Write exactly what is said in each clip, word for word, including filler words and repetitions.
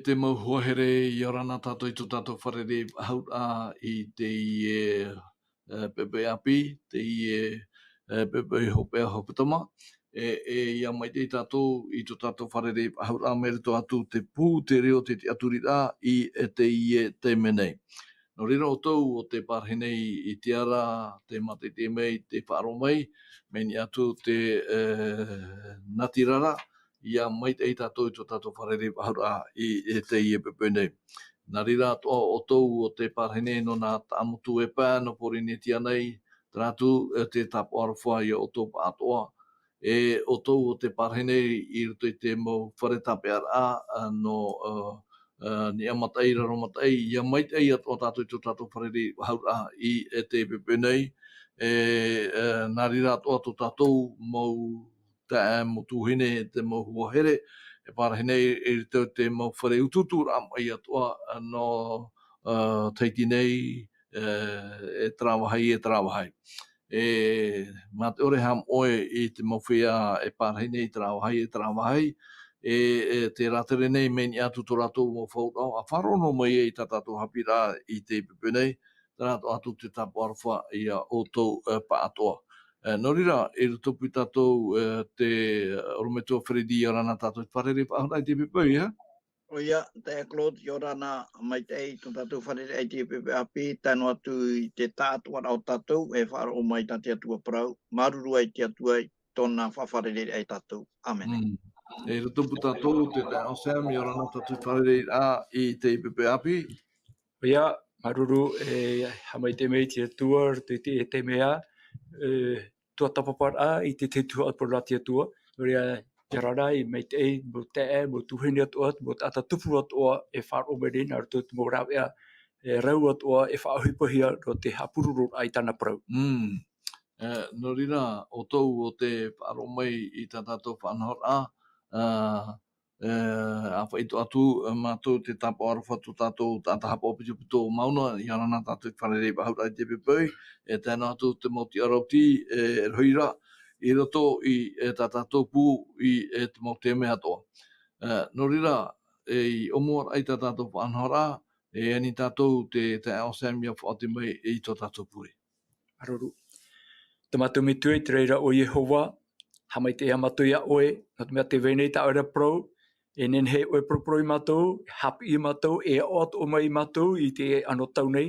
te mau hoa here, ʻia ora na tātou i tō tātou fārerei faʻahou i teie, e, poʻipoʻi ʻāpī, teie, e, poʻipoʻi hopeʻa hepetoma. E, e, ʻia maitaʻi tātou i tō tātou fārerei faʻahou mai roto atu te pū, te reo, te tiʻaturiraʻa i, e, teie taime nei. Nō reira ʻoutou ʻo tē pārahi nei i te ara, tē mātaʻitaʻi mai, tē faʻaroʻo mai, mai niʻa atu te, e, natirara, ʻia maitaʻi tātou i tō tātou fārerei faʻahou i, i teie poʻipoʻi nei. Nā reira atoʻa ʻoutou ʻo tē pārahi nei nō nā Taʻamotu e pae, nō Pōrīnetia nei, terā atu, e, te tāpaʻo aroha ia ʻoutou pāʻatoʻa. E ʻoutou ʻo tē pārahi nei i roto i te mau fare tāpeʻaraʻa, a, nō, a, a, Niʻa Mataʻi, Raro Mataʻi, ʻia maitaʻi atoʻa tātou i tō tātou fārerei faʻahou i, e, teie poʻipoʻi nei. E, e, nā reira atoʻa tō tātou mau taeaʻe, mau tuahine, te mau hoa here, e pārahi nei i roto i te mau fare utuuturaʻa maʻi atoʻa, a, nō, a, Tahiti nei, e, e terā vāhi, e terā vāhi. E, mā te ʻore haʻamoʻe i te mau feiā e pārahi nei i terā vāhi, e terā vāhi, e, e tē rātere nei mai niʻa atu tō rātou mau faʻaroʻo, ʻa faʻaroʻo noa mai ai i tā tātou haʻapiʻiraʻa i teie poʻipoʻi nei, terā atoʻa atu te tāpaʻo aroha ia ʻoutou, e, pāʻatoʻa. E, nō reira, i rotopū ia tātou, e, te ʻorometua Freddy, ʻia ora na tātou i te fārerei faʻahou i teie poʻipoʻi, e? ʻOia, taeaʻe Claude, ʻia ora na, maitaʻi tō tātou fārerei i teie poʻipoʻi ʻāpī, tae noa atu i te tāʻatoʻaraʻa o tātou, e faʻaroʻo mai tā te Atua parau, māuruuru i te Atua i tōna faʻafārereiraʻa ia tātou. ʻĀmene. Mm. I rotopū tātou, te taeaʻe Sam, ʻia ora na tātou i te fārereiraʻa i teie poʻipoʻi ʻāpī. ʻOia, māuruuru, e, haʻamaitaʻi mai te Atua, te, te, te mea, e, tuatāpaparaʻa i te, te tuhaʻa parau a te Atua, nō reira, ʻia ora na, e maitaʻi, mau taeaʻe, mau tuahine atoʻa, mau taʻata tupu atoʻa, e faʻaroʻo mai nei, nā roto i te mau rāveʻa, e rau atoʻa, e faʻaʻohipahia, nō te haʻapurororaʻa i tāna parau. Mm. E, nō reira, ʻoutou ʻo tē faʻaroʻo mai i tā tātou faʻanahoraʻa, a, e, ʻa faʻaitoito atu, e, mātou te tāpaʻo aroha tō tātou taʻata haʻapaʻo pitopito Mauna, ʻia ora na tātou i te fārerei faʻahou i teie poʻipoʻi, e tae noa atu te mau tiʻarautī, e, rohi ra, i roto i, e, tā tātou pū, i, e, te mau taime atoʻa. E, nō reira, e, i ʻōmuaraʻa i tā tātou faʻanahoraʻa, e ani tātou te, te taeaʻe Sam ʻia faʻaoti mai i tō tātou pure. Māuruuru. Tā mātou Metua i te raʻi ra ʻo Iehova, haʻamaitaʻi ā mātou ia ʻoe, nō te mea tē vai nei tā ʻoe ra parau, e nehenehe ʻoe e paraparau ia mātou, e haʻapiʻi ia mātou, e aʻo atoʻa mai ia mātou i teie anotau nei.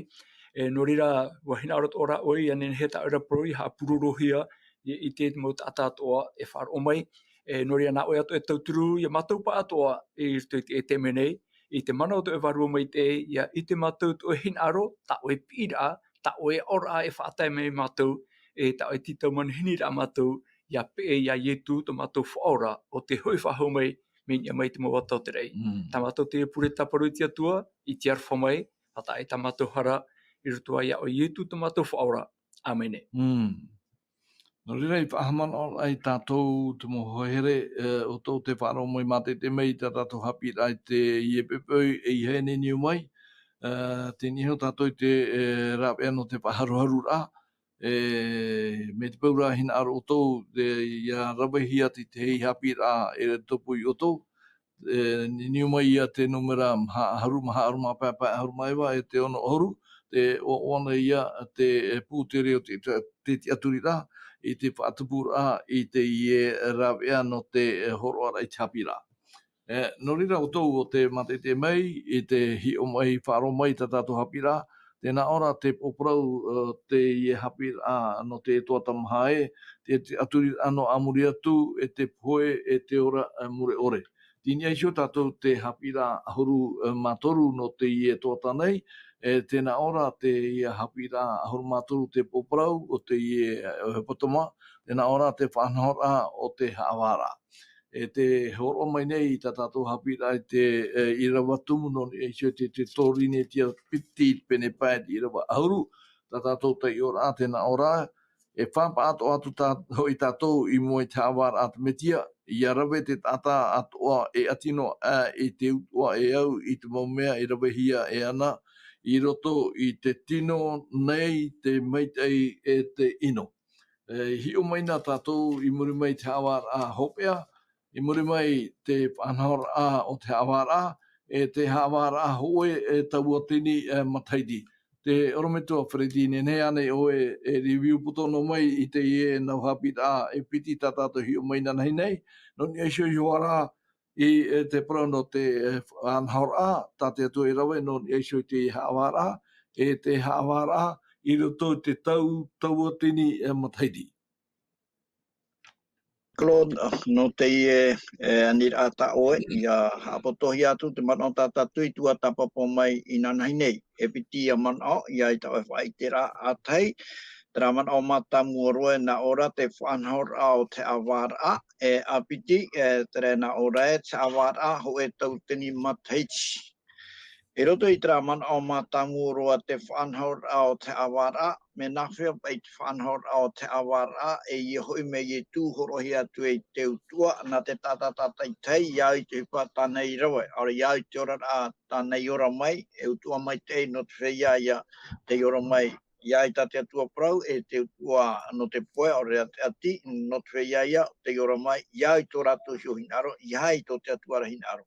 E, nō reira, ʻua hinaʻaro atoʻa ra ʻoe, ʻia nehenehe tā ʻoe ra parau, ʻia haʻapurorohia, i, i te mau taʻata atoʻa e faʻaroʻo mai. E, nō reira, nā ʻoe atoʻa e tauturu ia mātou pāʻatoʻa i roto i te, e taime nei, i te mana o tō ʻoe Vārua Maitaʻi, ʻia ʻite mātou tō ʻoe hinaʻaro, tā ʻoe piʻiraʻa, tā ʻoe aʻoraʻa e faʻatae mai ia mātou, e tā ʻoe tītau manihiniraʻa ia mātou, ʻia peʻe ia Ietu tō mātou Faʻaora, ʻo tē hoʻi faʻahou mai, mai niʻa mai i te mau ata o te raʻi. Mm. Tā mātou teie pure tāparu i te Atua, i te aroha mai, ʻa taʻa ʻē tā mātou hara, i roto aʻe ia ʻoe Ietu tō mātou Faʻaora. ʻĀmene. Mm. Nō reira, i faʻahaʻamanaʻo ai tātou te mau hoa here, e, ʻoutou tē faʻaroʻo mai mātaʻitaʻi mai i tā tātou haʻapiʻiraʻa i teie poʻipoʻi, e ʻeiaha e niu mai, e, tē niʻa iho tātou i te, e, rāveʻa nō te faʻaharuharuraʻa, e, mai te peu ra hinaʻaro ʻoutou, e, ʻia ravehia te, te haʻapiʻiraʻa e rotopū ia ʻoutou, e, niu mai ia te nūmera maha ʻahuru, maha ʻahuru mā pae, pae ʻahuru mā iva, e te ono ʻahuru, tē ʻoaʻoa nei ia te, e, pū, te reo, te, te, te tiʻaturiraʻa, i te faʻatupuraʻa, i teie rāveʻa nō te, e, hōroʻaraʻa i te haʻapiʻiraʻa. E, nō reira ʻoutou ʻo tē mātaʻitaʻi mai, i te hiʻo mai, faʻaroʻo mai tā tātou haʻapiʻiraʻa, tē nā ʻō ra te pōparau, e, teie haʻapiʻiraʻa nō te tuatāmaha ē, te, te tiʻaturiraʻa nō a muri atu, e te pohe, e te ora, e mure ʻore. Tē niʻa iho tātou te haʻapiʻiraʻa ʻahuru, e, mā toru nō teie tuatāmaha nei, e, tē nā ʻō ra teie haʻapiʻiraʻa ʻahuru mā toru te pōparau o teie, e, hepetoma, tē nā ʻō ra te faʻanahoraʻa o te haʻavāraʻa. E tē hōroʻa mai nei i tā tātou haʻapiʻiraʻa i te, e, ʻīrava tumu nō niʻa iho i te, te Pōrīnetia Piti, pene pae te ʻīrava ʻahuru, tā tātou taiʻoraʻa, tē nā ʻō ra, e faʻapaʻatoʻa atu tā, hoʻi tātou i mua i te haʻavāraʻa a te Mesia, ʻia rave te taʻata atoʻa e ʻati noa aʻe i te utuʻa e au i te mau mea i ravehia e ana, i roto i te tino nei te maitaʻi e te ʻino. E, hiʻo mai na tātou i muri mai i te haʻavāraʻa hopeʻa, i muri mai te faʻanahoraʻa o te haʻavāraʻa, e te haʻavāraʻa hōʻē e tauatini e matahiti. Te ʻorometua Freddy, nehenehe ānei ʻoe e review poto noa mai i teie nau haʻapiʻiraʻa e piti tā tātou hiʻo mai inanahi nei, nō niʻa iho iho ā rā i e te parau nō te e faʻanahoraʻa, tā te Atua i rave nō niʻa iho i te haʻavāraʻa, e te haʻavāraʻa i roto i te tau tauatini e matahiti. Claude, nō teie e aniraʻa tā ʻoe, ʻia haʻapotohia atu te manaʻo tā tātou i tuatāpapa mai inanahi nei. E piti ia manaʻo, ʻia ʻite ʻoe faʻaʻiteraʻa ʻātahi, terā manaʻo mātāmua roa e nā ʻō ra te faʻanahoraʻa o te haʻavāraʻa, e ʻāpiti, e terā e nā ʻō ra e te haʻavāraʻa hōʻē tauatini matahiti. I roto i terā manaʻo mātāmua roa te faʻanahoraʻa o te haʻavāraʻa, mea nāfea paʻi te faʻanahoraʻa o te haʻavāraʻa, e ʻia hoʻi mai Ietu hōroʻahia atu i te utuʻa, nā te taʻata tātaʻitahi, ʻia au i te ʻohipa tāna i rave, ʻaore ʻia au i te oraraʻa tāna i ora mai, e utuʻa maitaʻi nō te feiā ïa tei ora mai, ʻia au i tā te Atua parau, e te utuʻa nō te pohe, ʻaore rā te ʻati, nō te feiā ïa tei ora mai, ʻia au i tō rātou iho hinaʻaro, ʻia au i tō te Atua ra hinaʻaro.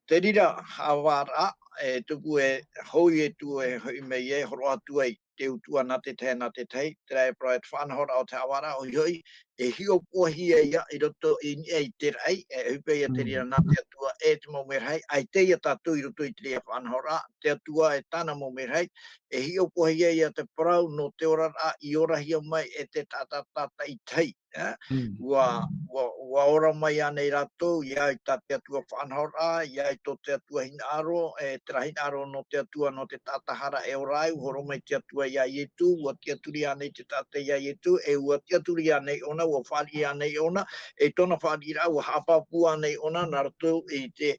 Te reira haʻavāraʻa, e tuku e hou Ietu e hoʻi mai e hōroʻa atu ai te utuʻa nā te tahi, nā te tahi, terā e parau e te faʻanahoraʻa o te haʻavāraʻa, ʻoia hoʻi, e hiʻopoʻahia ïa i roto i niʻa i te raʻi, e ʻohipa ïa te reira nā te Atua e te mau merahi, ʻaita ïa tātou i roto i te reira faʻanahoraʻa, te Atua e tāna mau merahi, e hiʻopoʻahia ïa te parau nō te oraraʻa i orahia mai e te taʻata tātaʻitahi. E, ua, ua, ua ora mai ānei rātou, ʻia au i tā te Atua faʻanahoraʻa, ʻia au i tō te Atua hinaʻaro, e terā hinaʻaro nō te Atua, nō te taʻata hara e ora ai, ua hōroʻa mai te Atua iā Ietu, ua tiʻaturi ānei te taʻata iā Ietu, e ua tiʻaturi ānei ʻōna, ua fāriʻi ānei ʻōna, e tōna fāriʻiraʻa, ua haʻapāpū ānei ʻōna, nā roto i te,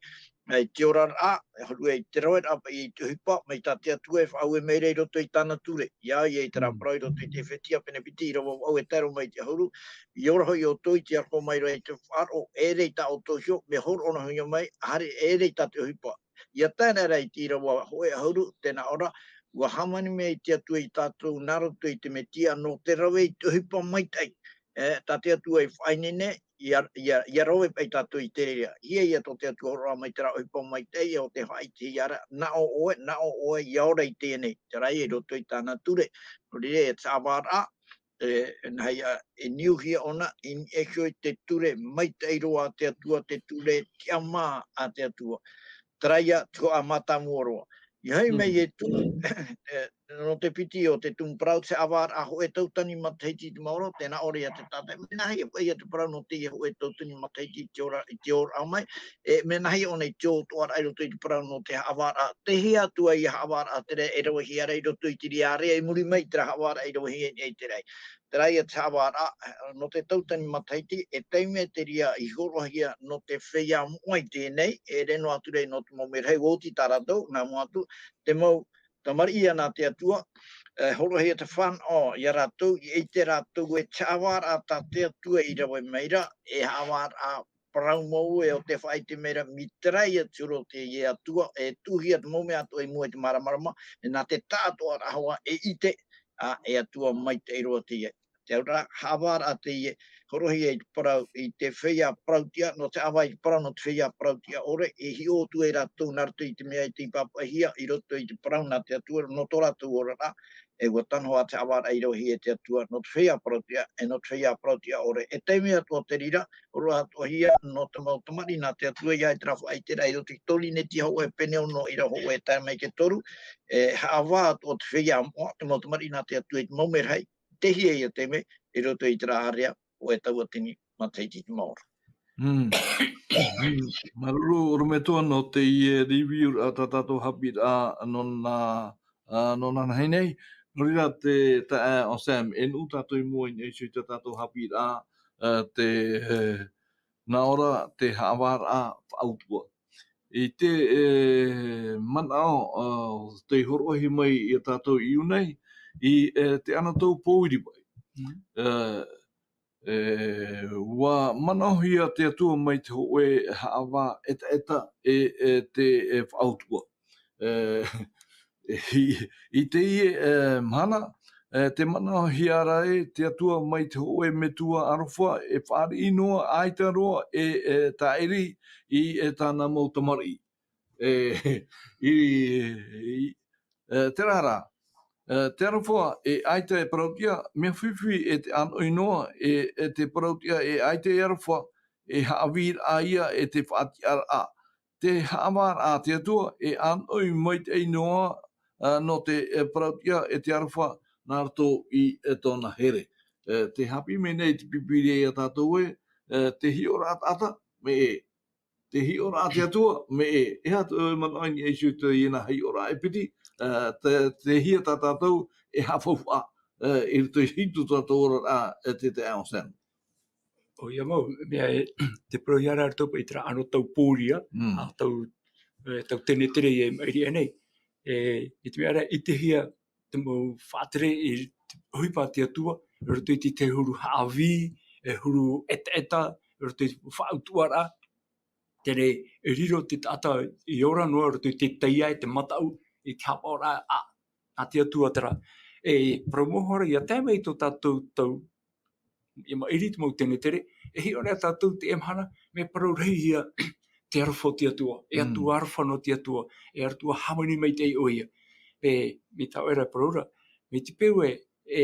e, te oraraʻa, e hōroʻa i te raveraʻa paʻi i te ʻohipa, mai tā te Atua e faʻaue mai ra i roto i tāna ture. ʻIa au ïa i terā parau i roto i te Efetia pene piti, ʻīrava vaʻu e tae roa mai i te ʻahuru, ʻia ora hoʻi ʻoutou i te aroha mai roa i te faʻaroʻo, e ʻere i tā ʻoutou iho, mea hōroʻahia mai, ʻaore, e ʻere i tā te ʻohipa. ʻIa tae noa ra i te ʻīrava hōʻē ʻahuru, tē nā ʻō ra, ua hāmani mai te Atua iā tātou, nā roto i te Mesia, nō te rave i te ʻohipa maitaʻi. E, tā te Atua i faʻaineine, ʻia, ʻia, ʻia rave paʻi tātou i te reira. ʻIa, ʻia tō te Atua hōroʻa mai terā ʻohipa maitaʻi, ʻo tē faʻaʻitehia ra, nā ʻō ʻoe, nā ʻō ʻoe, ʻia ora i teie nei. Terā ïa i roto i tāna ture. Nō reira, e te haʻavāraʻa, e, e nāhea, e niuhia ʻōna, i niʻa iho i te ture maitaʻi roa a te Atua, te ture tiʻamā a te Atua. Terā ïa te huaʻa mātāmua roa. ʻIa hoʻi mai Ietu, e, nō te piti o te tumu parau, te haʻavāraʻa hōʻē tauatini matahiti i te maoro, tē nā ʻō ra iā te tātaʻitahi, mea nāhea paʻi ïa te parau nō teie hōʻē tauatini matahiti i te ora, i te ora mai, e, mea nāhea ʻōna i te ʻōtoʻaraʻa i roto i te parau nō te haʻavāraʻa, tei hea atu ai ia haʻavāraʻa terā e ravehia ra i roto i te reira ārea i muri mai i terā haʻavāraʻa i ravehia i niʻa i te raʻi. Terā ïa te haʻavāraʻa, nō te tauatini matahiti, e taime te reira i hōroʻahia nō te feiā moʻa i teie nei, e ʻere noa atu ra nō te mau merahi ʻua oti tā rātou, nā mua atu, te mau tamariʻi ïa nā te Atua, e hōroʻahia te fānaʻo iā rātou, i ʻite rātou e te haʻavāraʻa tā te Atua i rave mai ra, e haʻavāraʻa parau mau ē ʻo tē faʻaʻite mai ra, mai terā ïa te huru o teie Atua, e tuʻuhia te mau mea atoʻa i mua i te māramarama, e nā te taʻatoʻaraʻa hoʻi e ʻite, ā, e Atua maitaʻi roa teie. Te auraʻa, haʻavāraʻa teie, hōroʻahia i te parau, i te feiā parau-tiʻa, nō te ʻāvaʻe i te parau, nō te feiā parau-tiʻa ʻore, e hiʻo atu ai rātou nā roto i te mea i tei pāpaʻihia, i roto i te parau nā te Atua, nō tō rātou oraraʻa, e ʻua tano hoʻi te haʻavāraʻa i ravehia e te Atua, nō te feiā parau-tiʻa, e nō te feiā parau-tiʻa ʻore. E taime atoʻa te reira, hōroʻahia nō te mau tamariʻi nā te Atua, ʻia ʻite ra faʻaʻite ra i roto i te Korinetia hōʻē pene ono ʻīrava hōʻē e tae mai i te toru, e haʻavā atoʻa te feiā moʻa, te mau tamariʻi nā te Atua i te mau merahi, tei hea ïa te mea, i roto i terā ārea, hōʻē tauatini matahiti i te maoro. Mm. Mm. Māuruuru ʻorometua nō teie review-raʻa tā tātou haʻapiʻiraʻa nō nā, ā, nō nā nahai nei. Nō reira te taeaʻe ʻo Sam, e nuʻu tātou i mua i niʻa iho i tā tātou haʻapiʻiraʻa, ā, te, e, nā ʻō ra te haʻavāraʻa faʻautuʻa. I te, e, manaʻo, ā, tei hōroʻahia mai iā tātou i ʻō nei, i, e, te anotau pōiri paʻi. Mm. E, E, ʻua manaʻohia te Atua mai te hōʻē haʻavā ʻetaʻeta e, e te, e faʻautuʻa. E, i, i teie, e, mahana, e, tē manaʻohia ra e te Atua mai te hōʻē metua aroha, e fāriʻi noa, ʻaita roa, e, e tāʻiri i, e tāna mau tamariʻi. E, i, i, e, terā rā, e, te aroha e ʻaita e parauʻtiʻa, mea fifi e te ʻānoʻi noa, e, e te parauʻtiʻa e ʻaita e aroha, e haʻavīraʻa ia e te faʻatiʻaraʻa. Te haʻavāraʻa a te Atua, e ʻānoʻi maitaʻi noa, a, nō te, e, parauʻtiʻa, e te aroha, nā roto i, e, tōna here. E, te haʻapiʻi mai nei te Pīpīria ia tātou ē, e, te hiʻoraʻa taʻata, mea ʻē. Te hiʻoraʻa a te Atua, mea ʻē. E aha tō, e manaʻo i niʻa iho i teie nā hiʻoraʻa e piti, e, te, te hia tā tātou, e haʻafaufaʻa, e, i roto i hitu tātou oraraʻa, e, te, te Aosen. ʻOia mau, mea e, te parau ia ra tō paʻi terā anotau pōria, Mm. a tau, e, tau tenetere e maʻiri aʻe nei. E, i te mea ra, ʻitehia te mau faʻatere i te ʻohipa a te Atua, i roto i te, te huru haʻavī, e huru ʻetaʻeta, i roto i te faʻautuʻaraʻa. Terā, e riro te taʻata i ora noa, i roto i te taiaʻe, te mataʻu, i te haʻapaʻoraʻa, a, a te Atua terā. E, parau mau hoʻi ra, ia tae mai tō tātou tau, ia maʻiri te mau tenetere, e hiʻo nei tātou te mahana, mea parau rahi ia te aroha o te Atua, e Mm. Atua aroha nō te Atua, e Atua hāmani maitaʻi ʻoia. E, mai tā ʻoe ra parau ra, mai te peu ē, e,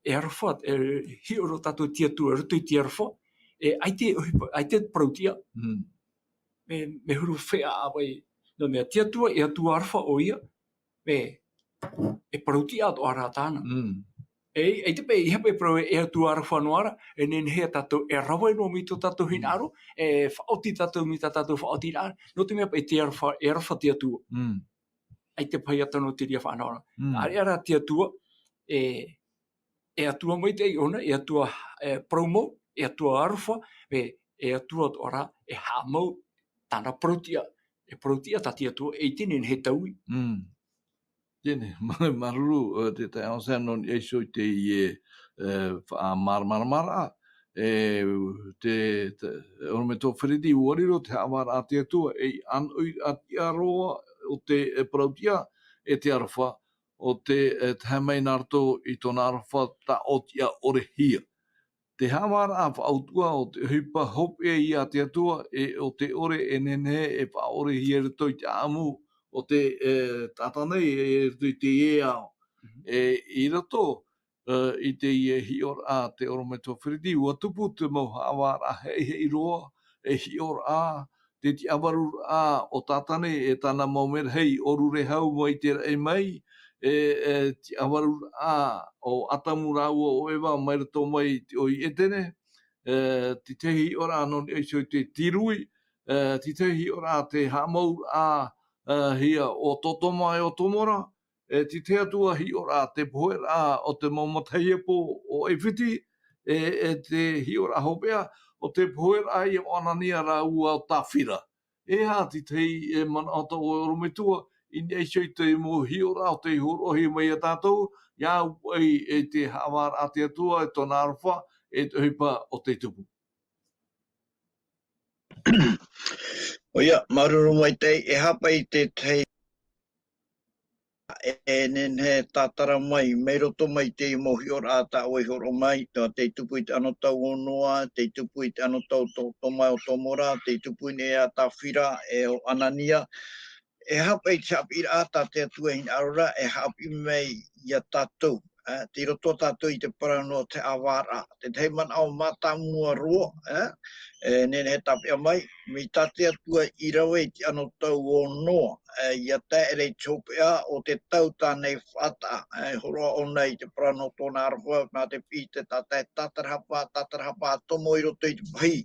e aroha, e hiʻo roa tātou i te Atua, i roto i te aroha, e ʻaita e ʻohipa, ʻaita e parauʻtiʻa. Mm. Mea, mea huru feʻaʻa vai, nō te mea te Atua, e Atua aroha ʻoia, mea, e parauʻtiʻa atoʻa rā tāna. Mm. E, e te pe, e hape parau e Atua aroha noa ra, e nehenehe tātou, e rave noa mai tō tātou Mm. hinaʻaro, e faʻaoti tātou mai tā tātou faʻaotiraʻa, nō te mea paʻi te aroha, e aroha te Atua. Mm. ʻAita paʻi atoʻa nō te reira fānaʻoraʻa. Mm. Āreʻa rā te Atua, e, e Atua maitaʻi ʻōna, e Atua, e, parau mau, e Atua aroha, e, e Atua atoʻa rā, e haʻamau, tāna parauʻtiʻa, e parauʻtiʻa tā te Atua, e ʻite nehenehe taui. Mm. Teie nei, mā-, māuruuru, e, te taeaʻe Aosen nō niʻa iho i teie, e, faʻamāramaramaraʻa, e, te, te, ʻorometua Feredi, ʻua riro te haʻavāraʻa a te Atua, ei ʻānoʻiraʻa roa o te, e, parauʻtiʻa, e te aroha, ʻo te, e, tae mai nā roto i tōna aroha tāʻotiʻa ʻore hia. Te haʻavāraʻa faʻautuʻa ʻo te ʻohipa hopeʻa ia a te Atua, e ʻo te ʻore e nehenehe e faʻaʻore hia i roto i te ʻāʻamu o te, e, taʻata nei, e, i roto i teie ao. Mhm. E, i roto, e, i teie hiʻoraʻa a te ʻorometua Feredi, ʻua tupu te mau haʻavāraʻa heʻiheʻi roa, e hiʻoraʻa, te tiʻavaruraʻa o Tātane, e tāna mau merahi, ʻōrure hau mai te raʻi mai, e, e, tiʻavaruraʻa o Atamu rāua ʻo Eva mai roto mai i te ʻō i ʻEtene, e, te tahi hiʻoraʻa nō niʻa iho i te tirui, e, te tahi hiʻoraʻa te haʻamauraʻa, e, hia o Totoma e o Tomora, e, te tahi atu ā hiʻoraʻa te poheraʻa o te mau matahiapo o ʻAifiti, e, e te hiʻoraʻa hopeʻa o te poheraʻa ia o Anania rāua o Tāfira. E aha te tahi, e, manaʻo tā ʻoe ʻorometua, i niʻa iho i te mau hiʻoraʻa o tei hōroʻahia mai ia tātou, ia au ai e te haʻavāraʻa a te Atua, e tōna aroha, e te ʻohipa o tei tupu. ʻOia, māuruuru maitaʻi, e haʻapaʻo i te tahi e nehenehe e tātara mai, mai roto mai te mau hiʻoraʻa tā ʻoe i hōroʻa mai, tā tei tupu i te anotau o Noa, tei tupu i te anotau o Totoma e o Tomora, tei tupu i niʻa ia Tāfira, e o Anania. E haʻapaʻo i te haʻapiʻiraʻa tā te Atua e hinaʻaro ra, e haʻapiʻi mai ia tātou, e, tei roto tātou i te parau nō te haʻavāraʻa. Te tahi manaʻo mātāmua roa, e, e nehenehe e tāpeʻa mai, mai tā te Atua i rave i te anotau o Noa, e, ʻia tae ʻere i te hopeʻa o te tau tāna i faʻataʻa, e, hōroʻa ʻōna i te parau nō tōna aroha, nā te piʻi te taʻata e tātarahapa, tātarahapa tomo i roto i te pahi,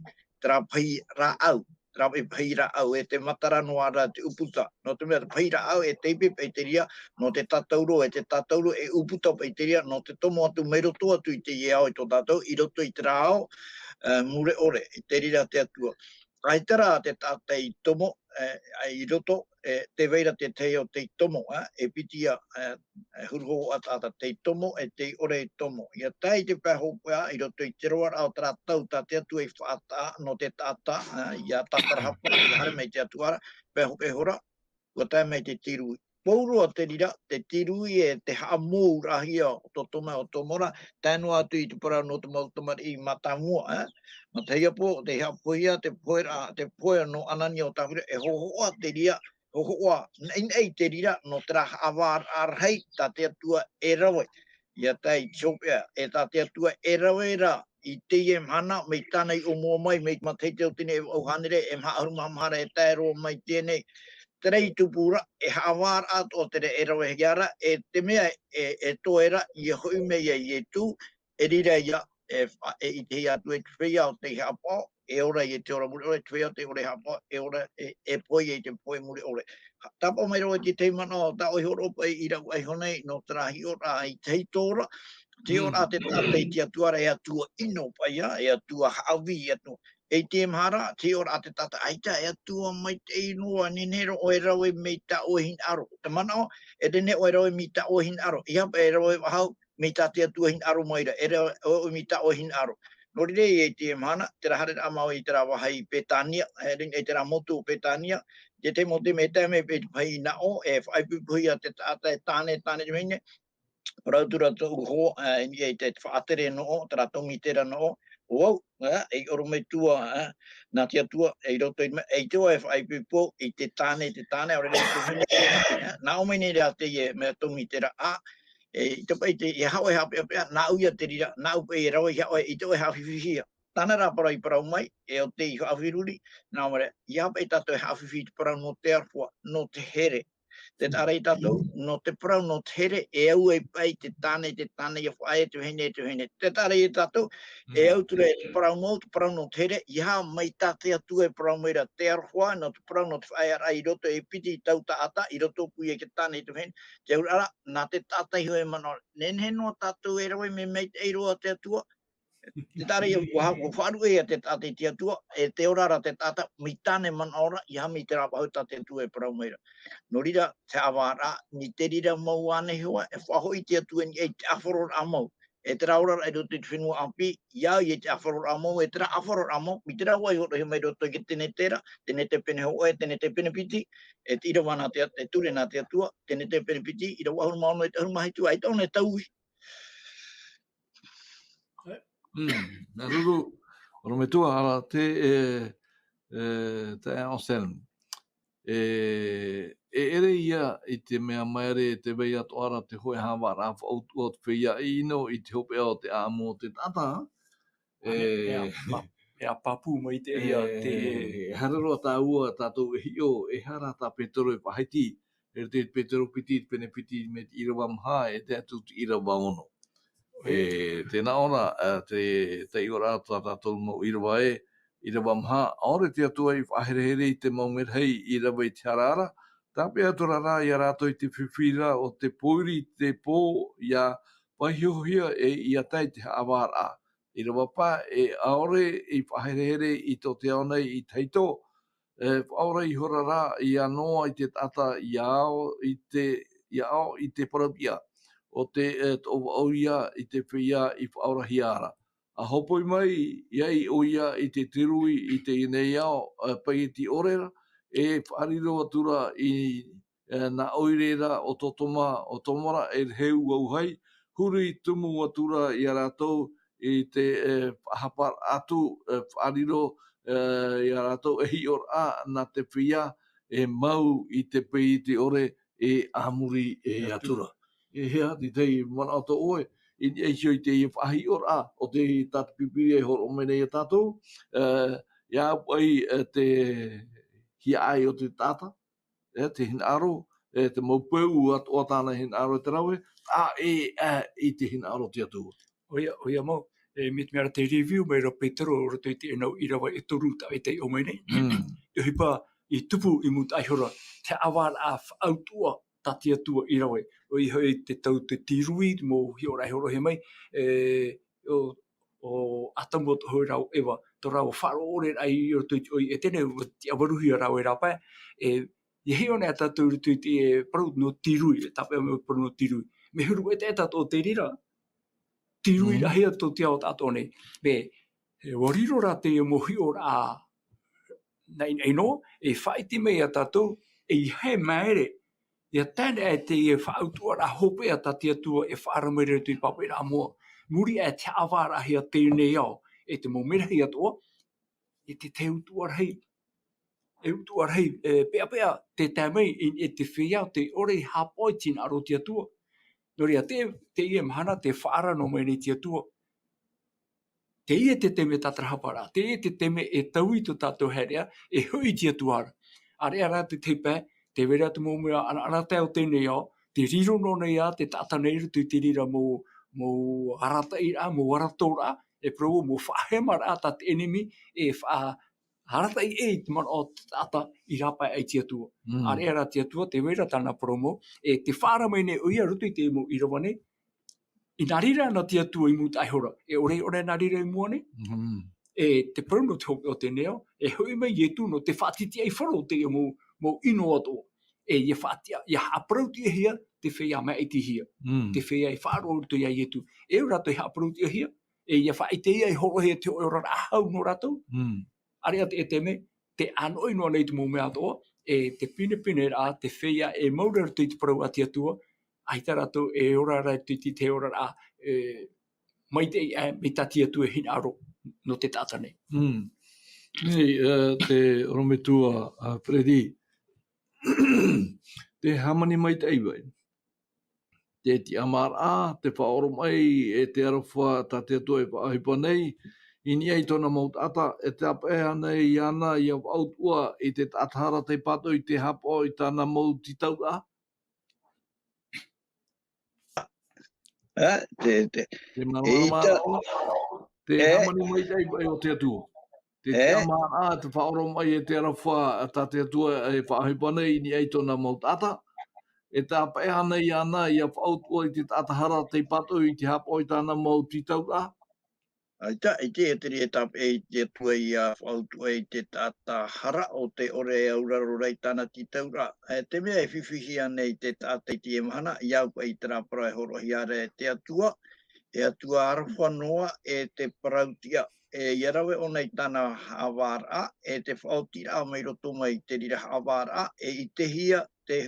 terā pahi rāʻau, terā pahi rāʻau, e te matara noa ra te ʻūputa. Nō te mea te pahi rāʻau e taipe paʻi te reira, nō te tātauro, e te tātauro e ʻūputa paʻi te reira, nō te tomo atu mai roto atu i teie ao i tō tātou, i roto i terā ao, e, mure ʻore, i te reira te Atua. ʻAita rā te taʻata i tomo, e, i roto, e, tē vai ra te tahi o tei tomo, e, e piti ia, e, e huru hou ʻataʻata tei tomo, e tei ʻore e tomo. ʻIa tae i te pae hopeʻa, i roto i te roaraʻa o terā tau tā te Atua i faʻataʻa, nō te taʻata, e, ʻia tātarahapa, ʻia haere mai te Atua ra, pae hopeʻa ihora, ʻua tae mai te tirui. Pauroa te reira, te tirui e te haʻamouraʻahia o tō tō mai o tō mora, tae noa atu i te parau nō te mau tamariʻi mātāmua, ā. Mā te hiapo, te hiapohia, te pohe rā, te pohe nō Anania o Tāwhira, e hōhoʻa te reira, hōhoʻa, naʻinaʻi te reira, nō terā haʻavāraʻa rahi, tā te Atua e rave. Ia tae i te hopeʻa, e tā te Atua e rave ra, i teie mahana, mai tāna i ʻōmua mai, mai te matahiti o tēnei e vaʻu hānere, e maha ʻahuru mā maha ra e tae roa mai teie nei. Terā i tupu ra, e haʻavāraʻa atoʻa terā e ravehia ra, e te mea e, e toe ra, ia hoʻi mai ia Ietu, e reira ia, e, fa-, e ʻitehia atu e te feiā o tei haʻapaʻo, e ora i te ora mure ʻore, te feiā o te ora e haʻapaʻo, e ora, e, e pohe i te pohe mure ʻore. Tāpaʻo mai roa i te tahi manaʻo, tā ʻoe i hōroʻa paʻi i rāua iho nei, nō terā hiʻoraʻa i te tahito ra, te hiʻoraʻa te taʻata i te Atua ra, e Atua ʻino paʻi ā, e Atua haʻavī atu. E i te mahara, te hiʻoraʻa te taʻata, ʻaita, e Atua maitaʻi noa, nehenehe roa ʻoe e rave mai tā ʻoe hinaʻaro. Te manaʻo, e nehenehe ʻoe e rave mai tā ʻoe hinaʻaro. ʻEiaha paʻi e rave faʻahou, mai tā te Atua hinaʻaro mai ra, e rave ʻoe mai tā ʻoe hinaʻaro. Nō reira, i te mahana, terā haereraʻa māua i terā vāhi i Petania, e, i terā motu o Petania, te tahi mau taime e tae mai paʻi i te vāhi nā ʻō, e faʻaipoipohia te taʻata e tāne, tāne te vahine, parau atu ra tōʻu hoa, e, i niʻa i te faʻatere nō ʻō, terā tōmitera nō ʻō, ʻo vau, ā, e ʻorometua, ā, nā te Atua, e i roto i te mea, e ʻite vau e faʻaipoipo i te tāne, te tāne, ʻaore rā i te vahine, ā, nā ʻō mai nei rā teie mea tōmitera, ā, e, i te paʻi te, e haʻo e haʻapeʻapeʻa, nāʻu ia te reira, nāʻu paʻi e rave i haʻo e, ʻaita ʻoe e haʻafifihia. Tāna rā parau i parau mai, e ʻo tei faʻafiruri, nā ʻō mai ra, ʻeiaha paʻi tātou e haʻafifi i te parau nō te aroha, nō te here. Tē taʻa ra ia tātou, nō te parau, nō te here, e au ai paʻi te tāne, te tāne ia faʻaea, te vahine, te vahine. Tē taʻa ra ia tātou, e au atu ra te parau mau, te parau nō te here, ʻeiaha mai tā te Atua e parau mai ra te aroha, nō te parau, nō te faʻaearaʻa i roto e piti i taua taʻata, i roto paʻi i te tāne, te vahine, te auraʻa ra, nā te taʻata iho e manaʻo, nehenehe noa tātou e rave mai maitaʻi roa te Atua, Tē taʻa ra ia, ʻua, ʻua faʻaruʻe ia te taʻata i te Atua, e te ora ra te taʻata, mai tāna manaʻo ra, ʻeiaha mai terā faʻahou tā te Atua e parau mai ra. Nō reira, te haʻavāraʻa, nō te reira mau ānei hoʻi, e faʻahoʻi te Atua i niʻa i te ʻāfaro ra mau. E terā oraraʻa i roto i te fenua ʻāpī, ʻia au i te ʻāfaro ra mau, e terā ʻāfaro ra mau, mai terā vāhi i hōroʻahia mai roto i te Tenete ra, Tenete pene hōʻē, Tenete pene piti, e te ʻīrava nā te, e ture nā te Atua, Tenete pene piti, ʻīrava ʻahuru mā ono, e te ʻahuru mā hitu, ʻaita ʻōna e taui. Mm, nā ruru, ʻorometua, ara te, e, e, te Anselme. E, e ʻere ia i te mea maere e te vai atoʻa ra te hōʻē haʻavāraʻa faʻautuʻa o te feiā ʻino i te hopeʻa o te ʻāʻamu o te taʻata. E, e, e a pa-, e a pāpū mai te ia e, te e haere roa tāua tātou e hiʻo, e aha rā tā Petero e faʻahiti, e te Petero piti, pene piti, mai te ʻīrava maha, e tae atu te ʻīrava ono. E, tē nā ʻō ra, e, te, te ʻīrava tā tātou mau ʻīrava ē, ʻīrava maha, ʻaore te Atua i faʻaherehere i te mau merahi i rave i te hara ra, tāpeʻa atu ra rā ia rātou i te fifi ra o te pōiri i te pō, ʻia vaihohia e ʻia tae i te haʻavāraʻa. ʻĪrava paʻi, e ʻaore i faʻaherehere i tō te ao nei i tahito, e faʻaora ihora rā ia noa i te taʻata, ʻia ao i te, ʻia ao i te parauʻtiʻa o te, e, toʻovaʻu ia i te feiā i faʻaorahia ra. ʻA hopoi mai, ʻia ʻī ʻoia i te tirui i teie ao, e, paieti ʻore ra, e faʻariro atu ra i, e, nā ʻoire ra ʻo Totoma, ʻo Tomora, e Reheu Auhai, huri tumu atu ra ia rātou i te, e, faʻahapa atu, e, faʻariro, e, ia rātou e hiʻoraʻa nā te feiā, e mau i te paieti ʻore, e a muri e atu ra. E hea, te tahi manaʻo tō ʻoe, i niʻa iho i te faʻahiʻoraʻa o te, tā te Pīpīria e hōroʻa mai nei ia tātou, e, ʻia au paʻi, e, te hiaʻai o te taʻata, e, te hinaʻaro, e, te mau peu atoʻa tāna hinaʻaro e te rave, ʻaita e, e, i te hinaʻaro o te Atua. ʻOia, ʻoia mau, e, mai te mea ra te review mai ra Petero, roto i te nau ʻīrava e toru tā ʻoe i taiʻo mai nei. Mm. Te ʻohipa i tupu i mūtaʻa ihora, te haʻavāraʻa faʻautuʻa tā te Atua i rave. ʻOia hoʻi te tau te tirui, te mau hiʻoraʻa e hōroʻahia mai, e, ʻo, ʻo Atamu atoʻa hoʻi rā ʻo Eva, tō rāua faʻaroʻo ʻore ra i roto i te ʻoi ʻētene, ʻua tiʻavaruhia rāua e rāpae, e, ʻia hiʻo nei tātou i roto i te, e, parau nō tirui, e tāpeʻa mai parau nō tirui. Mea huru ʻetaʻeta tō te reira, tirui Mm. rahi atu tō te ao tātou nei. Mea, e, ʻua riro rā teie mau hiʻoraʻa naʻinaʻi noa, e faʻaʻite mai ia tātou, e ʻeiaha e maere, Ia tae noa atu i te faʻautuʻaraʻa hopeʻa tā te Atua e faʻaara mai ra i te pāpaʻiraʻa moʻa. Muri aʻe i te haʻavāraʻahia teie nei ao, e te mau merahi atoʻa, e te, te utuʻa rahi, e utuʻa rahi, e, peʻapeʻa te tae mai i, i te feiā, tē ʻore e haʻapaʻo i te hinaʻaro o te Atua. Nō reira, te, teie mahana, tē faʻaara noa mai nei te Atua. Teie te taime tātarahapa ra, teie te taime e taui tō tātou haereʻa, e hoʻi i te Atua ra. ʻĀreʻa rā te, te pae, tē vai ra te mau mea ʻanaʻanatae o teie nei ao, tē riro noa nei ā te taʻata nei i roto i te reira mau, mau arataʻiraʻa, mau arataʻiraʻa, e parau, mau faʻahemaraʻa tā te ʻenemi, e faʻa-, arataʻi ʻē i te manaʻo o te taʻata i rāpae aʻe i te Atua. Mm. ʻĀreʻa rā te Atua, tē vai ra tāna parau mau, e tē faʻaara mai nei ʻoia i roto i te mau ʻīrava nei, i nā reira ana te Atua i mūtaʻa ihora, e ʻore, ʻore nā reira i mua nei. Mhm. E te parau nō te hopeʻa o teie nei ao, e hoʻi mai Ietu nō te faʻatitiʻaifaro o teie mau, mau ʻino atoʻa. E ia faʻatiʻa, ia haʻaparautiʻahia te feiā maʻitihia. Mm. Te feiā e faʻaroʻo i roto ia Ietu. E au rātou e haʻaparautiʻahia, e ia faʻaʻite ia e hōroʻahia te hōʻē oraraʻa hau nō rātou. Mm. ʻĀreʻa te, e te mea, tē ʻānoʻi noa nei te mau mea atoʻa, e te pinepine rā, te feiā e mau ra i roto i te parau a te Atua, ʻaita rātou e ora ra i te, te, te oraraʻa, e, maitaʻi, e, mai tā te Atua e hinaʻaro nō te taʻata nei. Mm. Nei, e, te ʻorometua, a, Freddy, te hāmani maitaʻi vai. Te tiʻamāraʻa, te faʻaoromaʻi, e te aroha tā te Atua e faʻaʻohipa nei, i niʻa i tōna mau taʻata, e tāpeʻa nei iāna, ia faʻautuʻa i te taʻata hara tei pātoʻi i te haʻapaʻo i tāna mau tītauraʻa. E, te, te, Te manaʻo, e ita-, manaʻo, te e. Hāmani maitaʻi vai o te Atua. Te E? tiʻamāraʻa, te faʻaoromaʻi, e te aroha tā te Atua e faʻaʻohipa nei i niʻa i tōna mau taʻata. E tāpeʻa nei iāna, ia faʻautuʻa i te taʻata hara tei pātoʻi i te haʻapaʻo i tāna mau tītauraʻa. ʻAita, ʻaita, e te reira e tāpeʻa i te Atua ia faʻautuʻa i te taʻata hara ʻo tē ʻore e auraro ra i tāna tītauraʻa. E te mea e fifi hia nei te taʻata i teie mahana, ia au paʻi i terā parau e hōroʻahia ra e te Atua, e Atua aroha noa, e te parautiʻa, e ia rave ʻōna i tāna haʻavāraʻa, e te faʻaotiraʻa mai roto mai i te reira haʻavāraʻa, e ʻitehia te,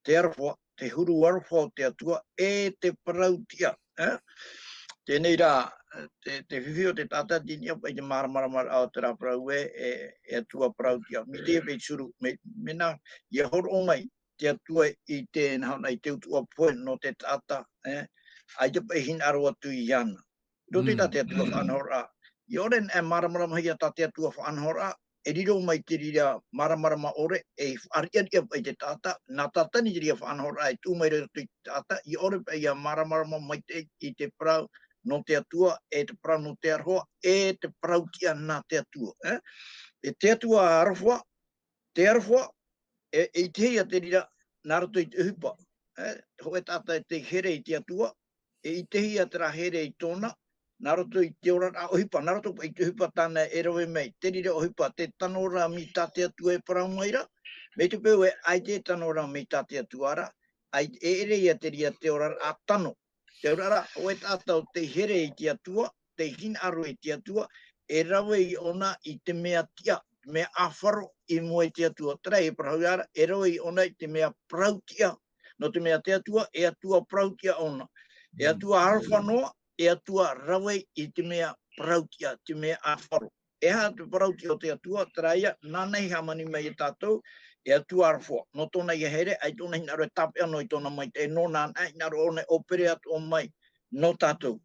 te aroha, te huru aroha o te Atua, e te parautiʻa, e? Teie nei rā, te, te fifi o te taʻata i niʻa paʻi i te māramarama o terā parau ē, e, e Atua parautiʻa. Mai teie paʻi te huru, mea, mea nā, ia hōroʻa mai te Atua i te, nā hōʻē, i te utuʻa pohe nō te taʻata, e? ʻAita paʻi e hinaʻaro atu iāna. Roto i tā te Atua faʻanahoraʻa. ʻIa ʻore e māramarama hia tā te Atua faʻanahoraʻa, e riro mai te reira māramarama ʻore, e fāriʻi atu paʻi te taʻata, nā Tātani te reira faʻanahoraʻa, e tuʻu mai roto i te taʻata, ʻia ʻore paʻi ia māramarama mai te, i te parau nō te Atua, e te parau nō te aroha, e te parautiʻa nā te Atua, e? E te Atua aroha, te aroha, e, e ʻitehia te reira, nā roto i te ʻohipa, e, hōʻē taʻata e tei here i te Atua, e ʻitehia terā here i tōna, nā roto i te oraraʻa ʻohipa, nā roto i te ʻohipa tāna e rave mai, te reira ʻohipa, te tano ra mai tā te Atua e parau mai ra, mai te peu ē ʻaita e tano ra mai tā te Atua ra, ʻaita e ʻere ia te reira te oraraʻa tano. Te auraʻa ra, hōʻē taʻata ʻo tei here i te Atua, tei hinaʻaro i te Atua, e rave ʻōna i te mea tiʻa, te mea ʻāfaro i mua i te Atua. Terā e parau ra, e rave ʻōna i te mea parautiʻa. Nō te mea te Atua, e Atua parautiʻa ʻōna. E Atua aroha noa, e Atua rave i te mea parautiʻa, te mea ʻāfaro. E aha te parautiʻa o te Atua, terā ia, nāna i hāmani mai ia tātou, e Atua aroha. Nō tōna ïa here, ʻaita ʻōna hinaʻaro e tāpeʻa noa i tōna maitaʻi, nō nāna hinaʻaro ʻōna e ʻōpere atoʻa mai nō tātou.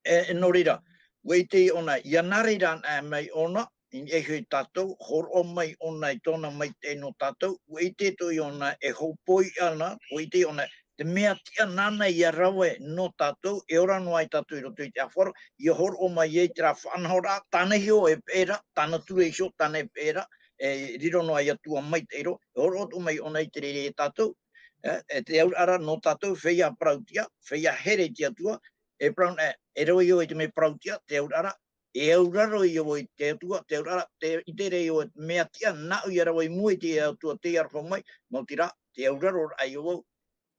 E, e nō reira, ʻua ʻite ʻōna, ʻia nā reira anaʻe mai ʻōna, i niʻa iho ia tātou, hōroʻa mai ʻōna i tōna maitaʻi nō tātou, ʻua ʻite atoʻa ʻōna e hōpoi ana, ʻua ʻite ʻōna, te mea tiʻa nāna ʻia rave nō tātou, e ora noa ai tātou i roto i te ʻāfaro, ʻia hōroʻa mai ai terā faʻanahoraʻa, tāna iho e peʻe ra, tāna ture iho, tāna e peʻe ra, e riro noa ia Atua maitaʻi roa, e hōroʻa atoʻa mai ʻōna i te reira ia tātou, e, e te auraʻa ra nō tātou, feiā parautiʻa, feiā here i te Atua, e parau, e, e rave ïa vau i te mea parautiʻa, te auraʻa ra, e auraro ïa vau i te Atua, te auraʻa ra, te, i te reira ïa vau, mea tiʻa, nāʻu ʻia rave i mua i te Atua, tei aroha mai, nō te reira, te auraro ra ïa vau,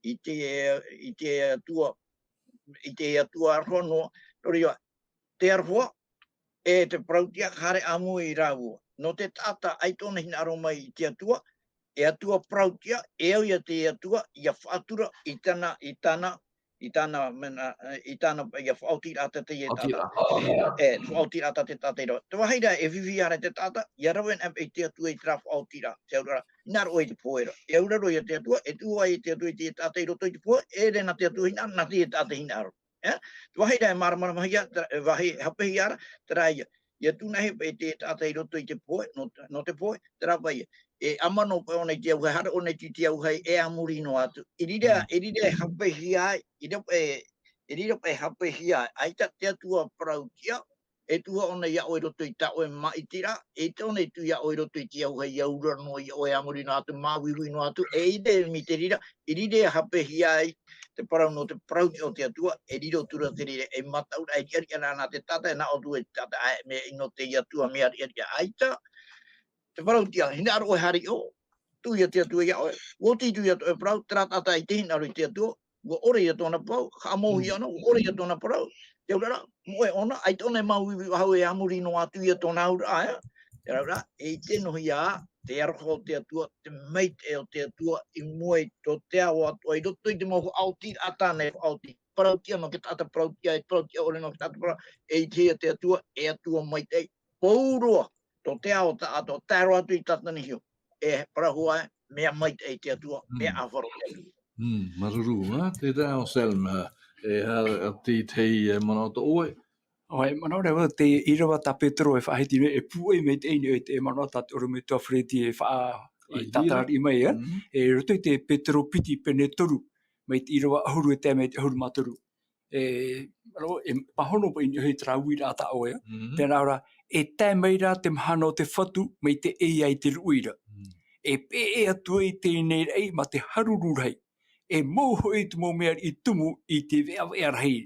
i te, i te Atua, i te Atua aroha noa, nō reira, te aroha, e te parautiʻa, haere ʻāmui rāua. Nō te taʻata, ʻaita ʻōna hinaʻaro mai i te Atua, e Atua parauʻtiʻa, e au ia te Atua, ia faʻatura i tāna, i tāna, i tāna, mena, i tāna, ia faʻaotiraʻa tātou e tātou. E, faʻaotiraʻa tātou e tātou. Te vāhi ra e fifi ara te taʻata, ia rave ana i te Atua i terā faʻaotiraʻa, te auraʻa, hinaʻaro i te pohe ra. E auraro ia te Atua, e tuʻu ai te Atua i te taʻata i roto i te pohe, e rena te Atua hinaʻaro, nā te taʻata hinaʻaro. E? Te vāhi ra e māramarama hia, te vāhi e hapehia ra, terā ia. Ia tū nei paʻi te taʻata i roto i te pohe, nō, nō te pohe, terā paʻi ia. E ʻamano paʻi ʻōna i te auahi, haere ʻōna i te auahi, e a muri noa atu. I reira, i reira e hapehia ai, i reira paʻi, i reira paʻi e hapehia ai, ʻaita te Atua parauʻtiʻa, e tuʻu ʻōna ia ʻoe i roto i tā ʻoe maʻitiraʻa, e ʻite ʻōna e tuʻu ia ʻoe i roto i te auahi, ia auraro noa ia ʻoe, e a muri noa atu, māuiui noa atu, e ʻite mai te reira, i reira e hapehia ai, te parau nō te parauʻtiʻa o te Atua, e riro atu ra te reira, e mataʻu ra, e riʻariʻa ra nā te taʻata, e nā ʻō atu e te taʻata, ʻae, mea ʻino teie Atua, mea riʻariʻa, ʻaita. Te parauʻtiʻa, hinaʻaro ʻoe haere i ʻō, tuʻu ia te Atua ia ʻoe, ʻua oti i tuʻu ia tō ʻoe parau, terā taʻata ʻaita e hinaʻaro i te Atua, ʻua ʻore ia tōna parau, haʻamou hia ʻōna, ʻua ʻore ia tōna parau, te auraʻa, moʻe ʻōna, ʻaita ʻōna e māuiui faʻahou e a muri noa atu ia tōna auraʻa, e? Te auraʻa, e ʻite noa hia, te aroha o te Atua, te maitaʻi o te Atua, i mua i tō te ao atoʻa, i roto i te mau faʻaotiraʻa tāna e faʻaoti, parauʻtiʻa nō te taʻata parauʻtiʻa, e parauʻtiʻa ʻore nō te taʻata parau, e ʻitehia te Atua, e Atua maitaʻi, pauroa, tō te ao taʻatoʻa, tae roa atu i tātana hiʻo, e parau hoʻi, mea maitaʻi te Atua, mea ʻāfaro te Atua. Mm, māuruuru, ā, te taeaʻe Selma, e, ā, te, te, e, manaʻo tō ʻoe? ʻOe, manaʻo rā vau, te ʻīrava tā Petero e faʻahiti nei, e pūai maitaʻi nei, e te manaʻo tā te ʻorometua Fred e faʻa-, i tātari mai, ā? Mm. E roto i te Petero piti pene toru, mai te ʻīrava ʻahuru e tae mai te ʻahuru mā toru. E, aro, e pāhono paʻi i niʻa i terā uiraʻa tā ʻoe, ā? Mm. Tē nā ʻō ra, e tae mai ra te mahana o te Fatu, mai te ʻeiā i te ruʻi ra. Mm. E peʻe atu ai teie nei raʻi mā te haruru rahi. E mou hoʻi te mau mea riʻi tumu i te veʻaveʻa rahi.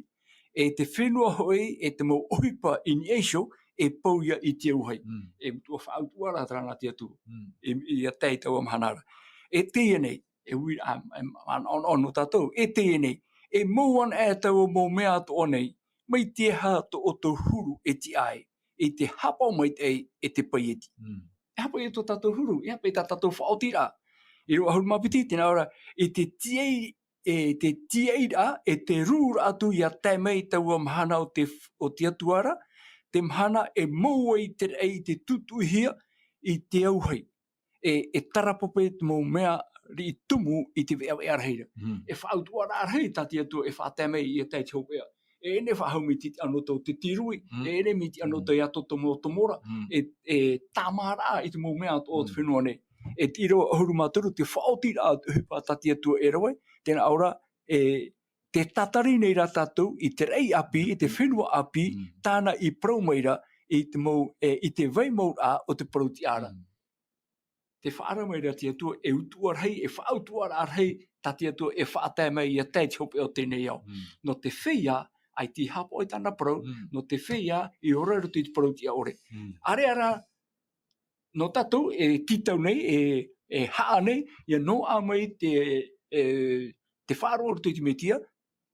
E te fenua hoʻi, e te mau ʻohipa i niʻa iho, e pau ia i te auahi. Mm. E metua faʻautuʻaraʻa terā nā te Atua. Mm. E, ia tae i taua mahana ra. E teie nei, e uiraʻa, e, manaʻo, manaʻo nō tātou, e teie nei, e mou ana e taua mau mea atoʻa nei, mai te aha tō ʻoutou huru e tiʻa ai, i te haʻapaʻo maitaʻi e te paieti. Mm. E aha paʻi tō tātou huru, e aha paʻi tā tātou faʻaotiraʻa. ʻĪrava ʻahuru mā piti, tē nā ʻō ra, i te tiaʻi, e te tiaʻiraʻa, e te rūraʻa atu ia tae mai taua mahana o te f-, o te Atua ra, te mahana e mou ai te raʻi i te tutuʻihia i te auahi. E, e tarapape te mau mea riʻi tumu i te veʻaveʻa rahi ra. Mm. E faʻautuʻaraʻa rahi tā te Atua e faʻatae mai ia tae i te hopeʻa. E ʻere faʻahou mai te ʻano tō te tirui, mm, e ʻere mai te ʻano, mm, tō ia tō te mau tomo ra, mm, e, e tāmāraʻa i te mau mea atoʻa o te, mm, fenua nei. E te ʻīrava ʻahuru mā toru, te faʻaotiraʻa o te ʻohipa tā te Atua e rave, tē nā ʻō ra, e, tē tatari nei ra tātou i te raʻi ʻāpī, i te, mm, fenua ʻāpī, mm, tāna i parau mai ra, i te mau, e, i te vai mauraʻa o te parauʻtiʻa ra. Mm. Tē faʻaara mai ra te Atua, e utuʻa rahi, e faʻautuʻaraʻa rahi, tā te Atua e faʻatae mai ia tae i te hopeʻa o teie nei ao. Mm. Nō te feiā, ʻaita i haʻapaʻo i tāna parau, mm, nō te feiā, i ora i roto i te parauʻtiʻa ʻore. Mm. ʻĀreʻa rā, nō tātou, e tītau nei, e, e haʻa nei, ʻia noaʻa mai te, e, te faʻaroʻo i roto i te Mesia,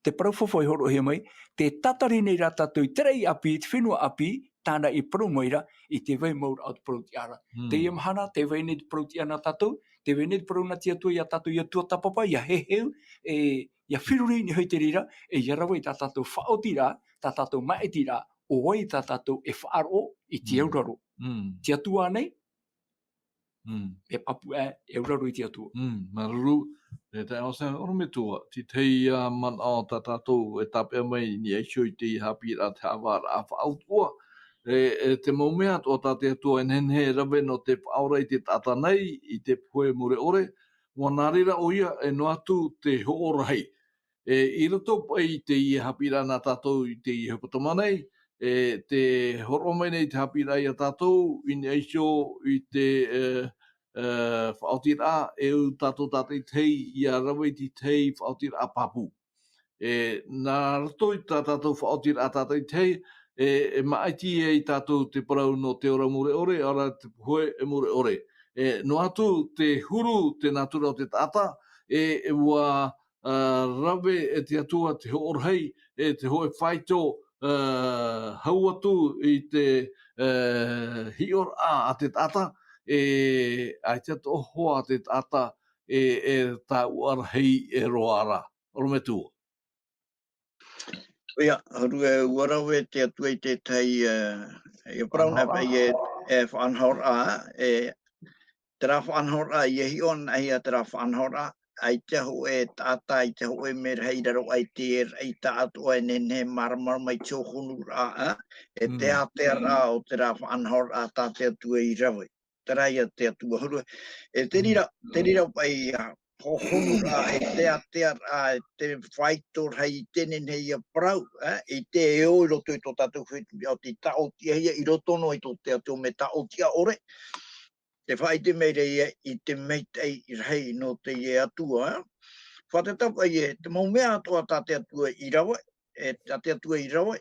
te parau faufaʻa i hōroʻahia mai, tē tatari nei ra tātou i te raʻi ʻāpī, te fenua ʻāpī, tāna i parau mai ra, i te vai mauraʻa o te parauʻtiʻa ra. Mm. Teie mahana, tē vai nei te parauʻtiʻa nā tātou, tē vai nei te parau nā te Atua ia tātou, ʻia tuatāpapa, ʻia heheu, e, ʻia feruri i niʻa i te reira, e ʻia rave i tā tātou faʻaotiraʻa, tā tātou māʻitiraʻa, ʻo vai tā tātou e faʻaroʻo i te, mm, auraro. Mm. Te Atua nei, mm, e pāpū aʻe, e auraro i te Atua. Mm, māuruuru, e taeaʻe Sam, ʻorometua, te tahi, ā, manaʻo tā tātou e tāpeʻa mai i niʻa iho i te haʻapiʻiraʻa, te haʻavāraʻa faʻautuʻa. E, e te mau mea atoʻa tā te Atua e nehenehe e rave nō te faʻaora i te taʻata nei, i te pohe mure ʻore, ʻua nā reira ʻoia, e noa atu te hoʻo rahi. E, i roto paʻi i teie haʻapiʻiraʻa nā tātou i teie hepetoma nei, e, tē hōroʻa mai nei te haʻapiʻiraʻa ia tātou, i niʻa iho i te, e, e, faʻaotiraʻa, e au tātou tātaʻitahi, ʻia rave i te tahi faʻaotiraʻa pāpū. E, nā roto i tā tātou faʻaotiraʻa tātaʻitahi, e, e māʻiti ai tātou te parau nō te ora mure ʻore, ʻaore rā te pohe mure ʻore. E, noa atu te huru, te natura o te taʻata, e, e ʻua ā, rave e te Atua te hoʻo rahi, e te hōʻē faito, ā, hau atu i te, ā, hiʻoraʻa a te taʻata, e, ʻaita tō hoa te taʻata, e, e tāuʻa rahi e roa ra. Orometua. ʻOia, huru e ua rave te Atua i te tahi, e, e parau nā Faʻanahoraʻa. Paʻi e, e faʻanahoraʻa, e, terā faʻanahoraʻa, ʻia hiʻo anaʻe ia terā faʻanahoraʻa, ʻaita hōʻē taʻata, ʻaita hōʻē merahi i raro aʻe i te raʻi taʻatoʻa e nehenehe e māramarama i te hōhonuraʻa, e te Mm. ātea ra o terā faʻanahoraʻa tā te Atua i rave. Terā ia te Atua huru. E te reira, te reira paʻi ia, hōhonuraʻa, e te ātea ra, e te faito rahi i te nehenehe ia parau, e, i te ʻō i roto i tō tātou fenua, ʻo te taʻotiʻahia i roto noa i tō te Atua mea taʻotiʻa ʻore, te faʻaʻite mai ra ia i te maitaʻi rahi nō teie Atua, e. Faʻatātā paʻi e, te mau mea atoʻa tā te Atua i rave, e, tā te Atua i rave,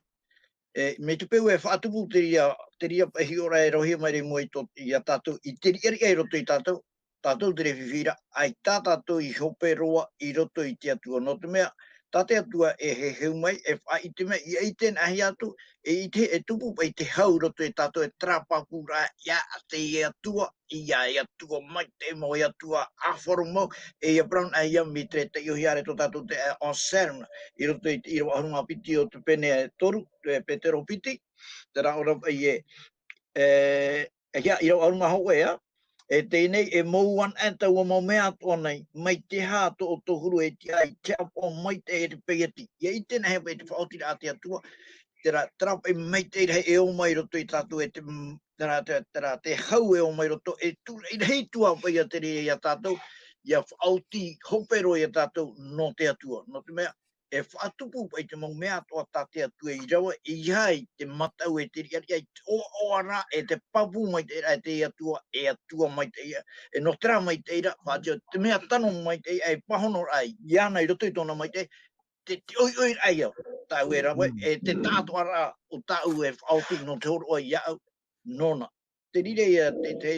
e, mai te peu e faʻatupu te reira, te reira paʻi hiʻoraʻa e rauhia mai ra i mua i tō, ia tātou, i te riʻariʻa i roto ia tātou, tātou te fifi ra, ʻaita tātou i hope roa i roto i te Atua. Nō te mea, tā te Atua e heheu mai, e faʻaʻite mai, ʻia ʻite anaʻe atu, e ʻite, e tupu paʻi te hau i roto ia tātou, e terā pāpūraʻa ia te Atua, ia e Atua maitaʻi mau, e Atua ʻāfaro mau, e ia parau anaʻe ia mai te taʻiohi ra tō tātou te, e, Anselme, i roto i te ʻīrava ʻahuru mā piti o te pene e toru, e Petero piti, terā ʻō ra paʻi e, e, e, ia, ʻīrava ʻahuru mā hōʻē, e, teie nei, e mou anaʻe taua mau mea atoʻa nei, mai te aha tō ʻoutou huru e tiʻa i te ʻāpoʻo maitaʻi e te paieti. ʻIa ʻite anaʻe paʻi te faʻaotiraʻa a te Atua, terā, terā paʻi maitaʻi rahi e ō mai roto ia tātou, e te, terā, terā, terā, te hau e ō mai roto, e tūraʻi rahi atu ā paʻi ia te reira ia tātou, ʻia faʻaoti hope roa ia tātou nō te Atua. Nō te mea, e faʻatupu paʻi te mau mea atoʻa tā te Atua i rave, ʻeiaha te mataʻu, e te riʻariʻa, e te ʻoaʻoaraʻa, e te pāpū maitaʻiraʻa e te Atua, e Atua maitaʻi, e nō terā maitaʻi ra, faʻaoti te mea tano maitaʻi, e pāhonoraʻa iāna i roto i tōna maitaʻi, te, te ʻoiʻoiraʻa ia tāʻu e rave, Mm. e te taʻatoʻaraʻa o tāʻu e faʻaoti nō te hōroʻa iāʻu, nōna. Te reira ia te, te,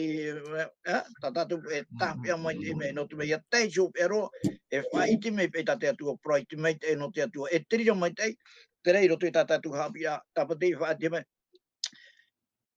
e, tā tātou e tāpeʻa mai te mea, nō te mea ʻia tae i te hopeʻa roa, e faʻaʻite mai paʻi tā te Atua, parau i te maitaʻi nō te Atua, e te reira maitaʻi, terā i roto i tā tātou haʻapiʻiraʻa, tāpati i faʻaʻite mai.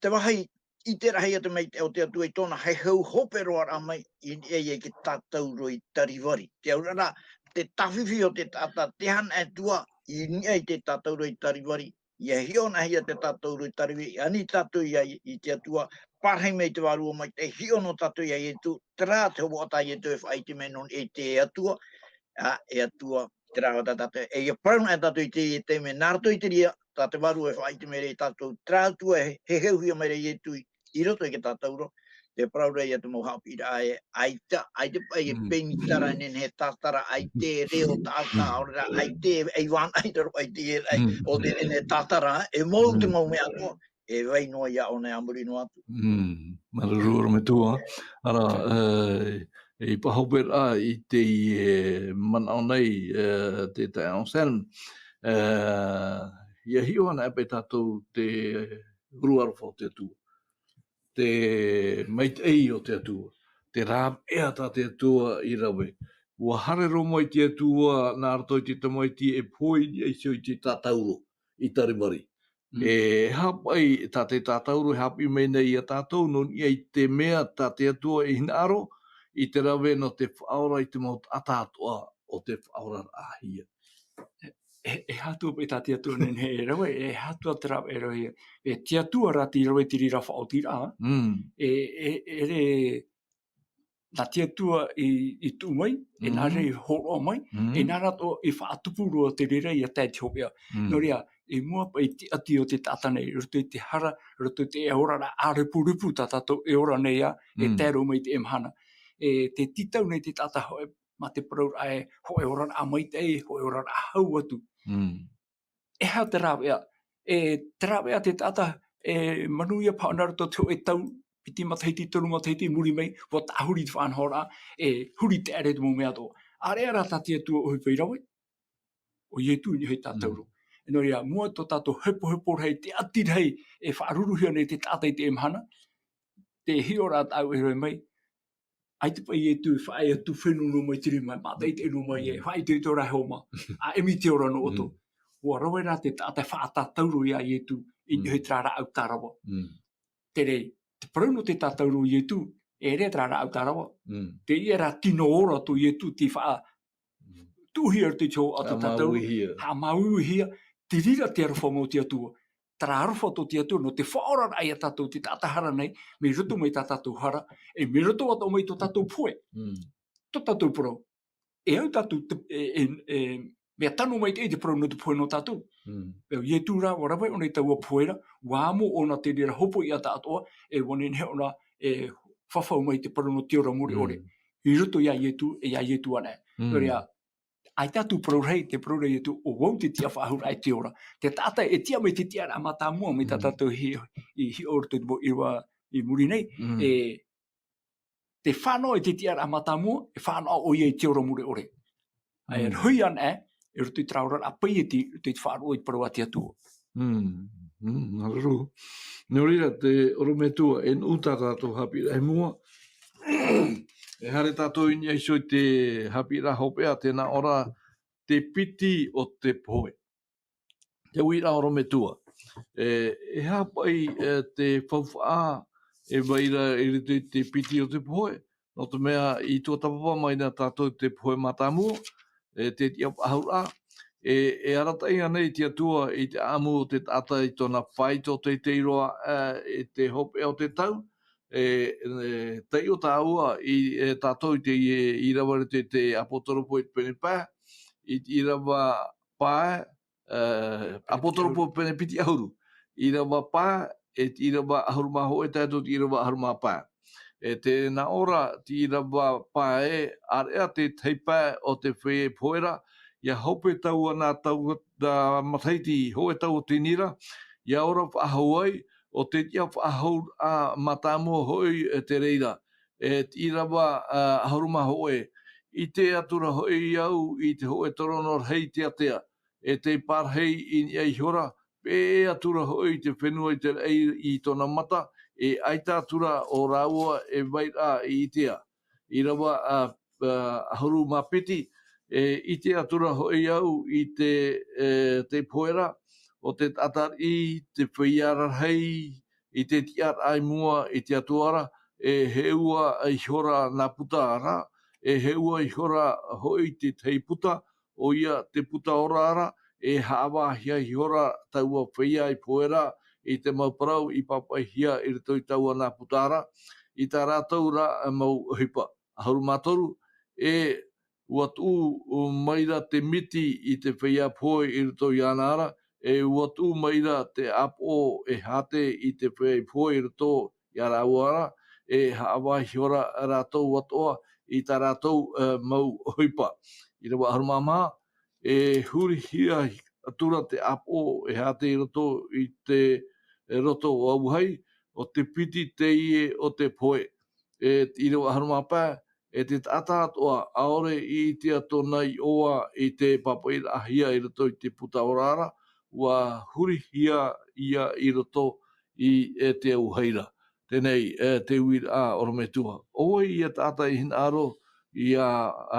Te vāhi ʻite rahi a te maitaʻi o te Atua i tōna heheu hope roa ra mai, i niʻa i te tātauro i Tarivari. Te auraʻa, te tāfifi o te taʻata, te aha anaʻe atu ā, i niʻa i te tātauro i Tarivari, ʻia hiʻo anaʻe ia te tātauro i Tarivari, ani tātou ia i te Atua, parahi mai te Vārua Maitaʻi, hiʻo noa tātou ia Ietu, terā te hopoʻa tā Ietu e faʻaʻite mai nō niʻa i te Atua, ā, e Atua, terā ʻo tā tātou, e ʻia parau anaʻe tātou i te, i te mea, nā roto i te reira, tā te Vārua e faʻaʻite mai ra ia tātou, terā Atua e heheuhia mai ra Ietu i, i roto i te tātauro, te parau ra ia te mau haʻapiʻiraʻa e, ʻaita, ʻaita paʻi e Mm. pēni tara, e nehenehe e tātara, ʻaita e reo taʻata, ʻaore rā, ʻaita e, e vānaʻa i raro, ʻaita e, e, Mm. ʻo te nehenehe e tātara, e mau te Mm. mau mea atoʻa, e vai noa ia ʻōna e a muri noa atu. Mm. Māuruuru orometua. Ara, e, e pāhope ra i te, e, manaʻo nei, e, te taeaʻe Anselme, e, ʻia hiʻo anaʻe paʻi tātou te huru aroha o te Atua. Te maitaʻi o te Atua. Te rāveʻa tā te Atua i rave. ʻUa haere roa mai te Atua nā roto i te tamaiti e pohe i niʻa iho i te tātauro i Tarivari. Mm. E aha paʻi tā te tātauro e haʻapiʻi mai nei ia tātou, nō niʻa i te mea tā te Atua i hinaʻaro, i te rave nō te faʻaora i te mau taʻata atoʻa o te faʻaoraraʻahia. E, e aha atu paʻi tā te Atua e nehenehe e rave, e aha atu te rāveʻa e rave, e te Atua rā tei rave i te reira faʻaotiraʻa, Mm. e, e, e re, nā te Atua i, i tuʻu mai, e nā Mm. reira i hōroʻa mai, Mm. e nā rātou i faʻatupu roa te reira ʻia tae i te hopeʻa. Mm. Nō reira, i mua paʻi i te ʻati o te taʻata nei, roto i te hara, roto i te oraraʻa ʻārepurepu tā tātou e ora nei ā, e Mm. tae roa mai i teie mahana. E te tītau nei te taʻata hōʻē, mā te parauraʻa e hōʻē oraraʻa maitaʻi, hōʻē oraraʻa hau atu. Mm. E aha te rāveʻa? E te rāveʻa te taʻata, e manuia paha nā roto te hōʻē tau, piti matahiti, toru matahiti, muri mai, ʻua tāhuri te faʻanahoraʻa, e huri te ʻaere te mau mea atoʻa. ʻĀreʻa rā tā te Atua ʻohipa i rave, ʻo Ietu i niʻa i te tātauro. Mm. E nō reira, mua tō tātou hepohepo rahi, te ʻati rahi, e faʻaruruhia nei te taʻata i teie mahana, te hiʻoraʻa tāʻu e rave mai, ʻaita paʻi Ietu e faʻaea atu fenua noa mai te rima, mātaʻitaʻi noa mai e, Mm. faʻaitoito rā e hōmā, ʻa ʻimi te ora nō ʻoutou. Mm. ʻUa rave rā te taʻata e faʻatātauro ia Ietu i niʻa i Mm. terā rāʻau tārava. Mm. Terā, te parau nō te tātauro o Ietu, e ʻere terā rāʻau tārava. Teie rā tino ora tō Ietu tei faʻa tuʻuhia i roto i te hōʻē o tō tātauro, haʻamāuiuihia. Te reira te aroha mau o te Atua. Terā aroha tō te Atua, nō te faʻaoraraʻa ia tātou te taʻata hara nei, mai roto mai tā tātou hara, e mai roto atoʻa mai tō tātou pohe. Tō tātou parau. E au tātou te, e, e, e, mea tano maitaʻi te parau nō te pohe nō tātou. Pea Ietu rā, ʻua rave ʻōna i taua pohe ra, ʻua amo ʻōna te reira hopoiʻa atoʻa, e ʻua nehenehe ʻōna e fafau mai te parau nō te ora mure ʻore. I roto iā Ietu, e iā Ietu anaʻe. Nō reira, ʻaita atu parau rahi, te parau ra Ietu, ʻo vau te tiʻa faʻahou raʻa i te ora. Te taʻata e tiʻa mai te tiʻaraʻa mātāmua, mai tā tātou i, i hiʻo i roto i te mau ʻīrava i muri nei, e, te fānaʻo i te tiʻaraʻa mātāmua, e fānaʻo ʻoia i te ora mure ʻore. E rohi anaʻe, e roto i terā oraraʻa paieti, i roto i te faʻaroʻo i te parau a te Atua. Mm, mm, nā reira. Nō reira, te orometua, e nuʻu tā tātou haʻapiʻiraʻa i mua. E haere tātou i niʻa iho i te haʻapiʻiraʻa hopeʻa, tē nā ʻō ra, te piti o te pohe. Te uiraʻa orometua. E, e aha paʻi, e, te faufaʻa e vai ra i roto i te piti o te pohe? Nō te mea, i tuatāpapa mai na tātou te pohe mātāmua, e, te tiʻa faʻahouraʻa, e, e arataʻi ānei te Atua i te ʻāʻamu o te taʻata i tōna fāito teitei roa, e, i te hopeʻa o te tau, e, e, taiʻo tāua i, e, tātou i te, e, ʻīrava i te, te ʻāpōtoropo i te pene pae, i te ʻīrava pae, e, ʻāpōtoropo pene piti ʻahuru, ʻīrava pae, e te ʻīrava ʻahuru mā hōʻē tae atu i te ʻīrava ʻahuru mā pae. E tē nā ʻō ra te ʻīrava pae, ʻāreʻa te tahi pae o te feiā pohe ra, ʻia hope taua nā tau, nā matahiti hōʻē tau o teie nei ra, ʻia ora faʻahou ai, ʻo te tiʻa faʻahou, ā, mātāmua hoʻi, e te reira. E te ʻīrava, ā, ʻahuru mā hōʻē. ʻIte atu ra hoʻi au i te hōʻē torono rahi teatea, e tei pārahi i niʻa iho ra, pēʻē atu ra hoʻi te fenua i te raʻi i tōna mata, e ʻaita atu ra ʻo rāua e vai ra i ʻitea. ʻĪrava, ā, ā, ʻahuru mā piti, e ʻite atu ra hoʻi au i te, e, te pohe ra, ʻo te taʻata riʻi, te feiā rarahi, i te tiʻaraʻa i mua i te Atua ra, e heʻua ihora nā puta ra, e heʻua ihora hoʻi te tahi puta, ʻoia te puta ora ra, e haʻavāhia ihora taua feiā i pohe ra, i te mau parau i pāpaʻihia i roto i taua nā puta ra, i tā rātou ra mau ʻohipa. ʻAhuru mā toru, e ʻua tuʻu mai ra te miti i te feiā pohe i roto iāna ra, e ʻua tuʻu mai ra te ʻāpoʻo e hāte i te feiā pohe i roto iā rāua ra, e haʻavāhi ihora rātou atoʻa i tā rātou, e, mau ʻohipa. ʻĪrava ʻahuru mā maha, e hurihia atu ra te ʻāpoʻo e hāte i roto i te, e, roto o Auahi, ʻo te piti teie o te pohe. E te ʻīrava ʻahuru mā pae, e te taʻata atoʻa, ʻaore i ʻitea tōna iʻoa i te pāpaʻiraʻahia i roto i te puta ora ra, ʻua hurihia ia i roto i, e te auahi ra. Teie, e, te uiraʻa orometua. ʻO vai ia taʻata i hinaʻaro, ʻia,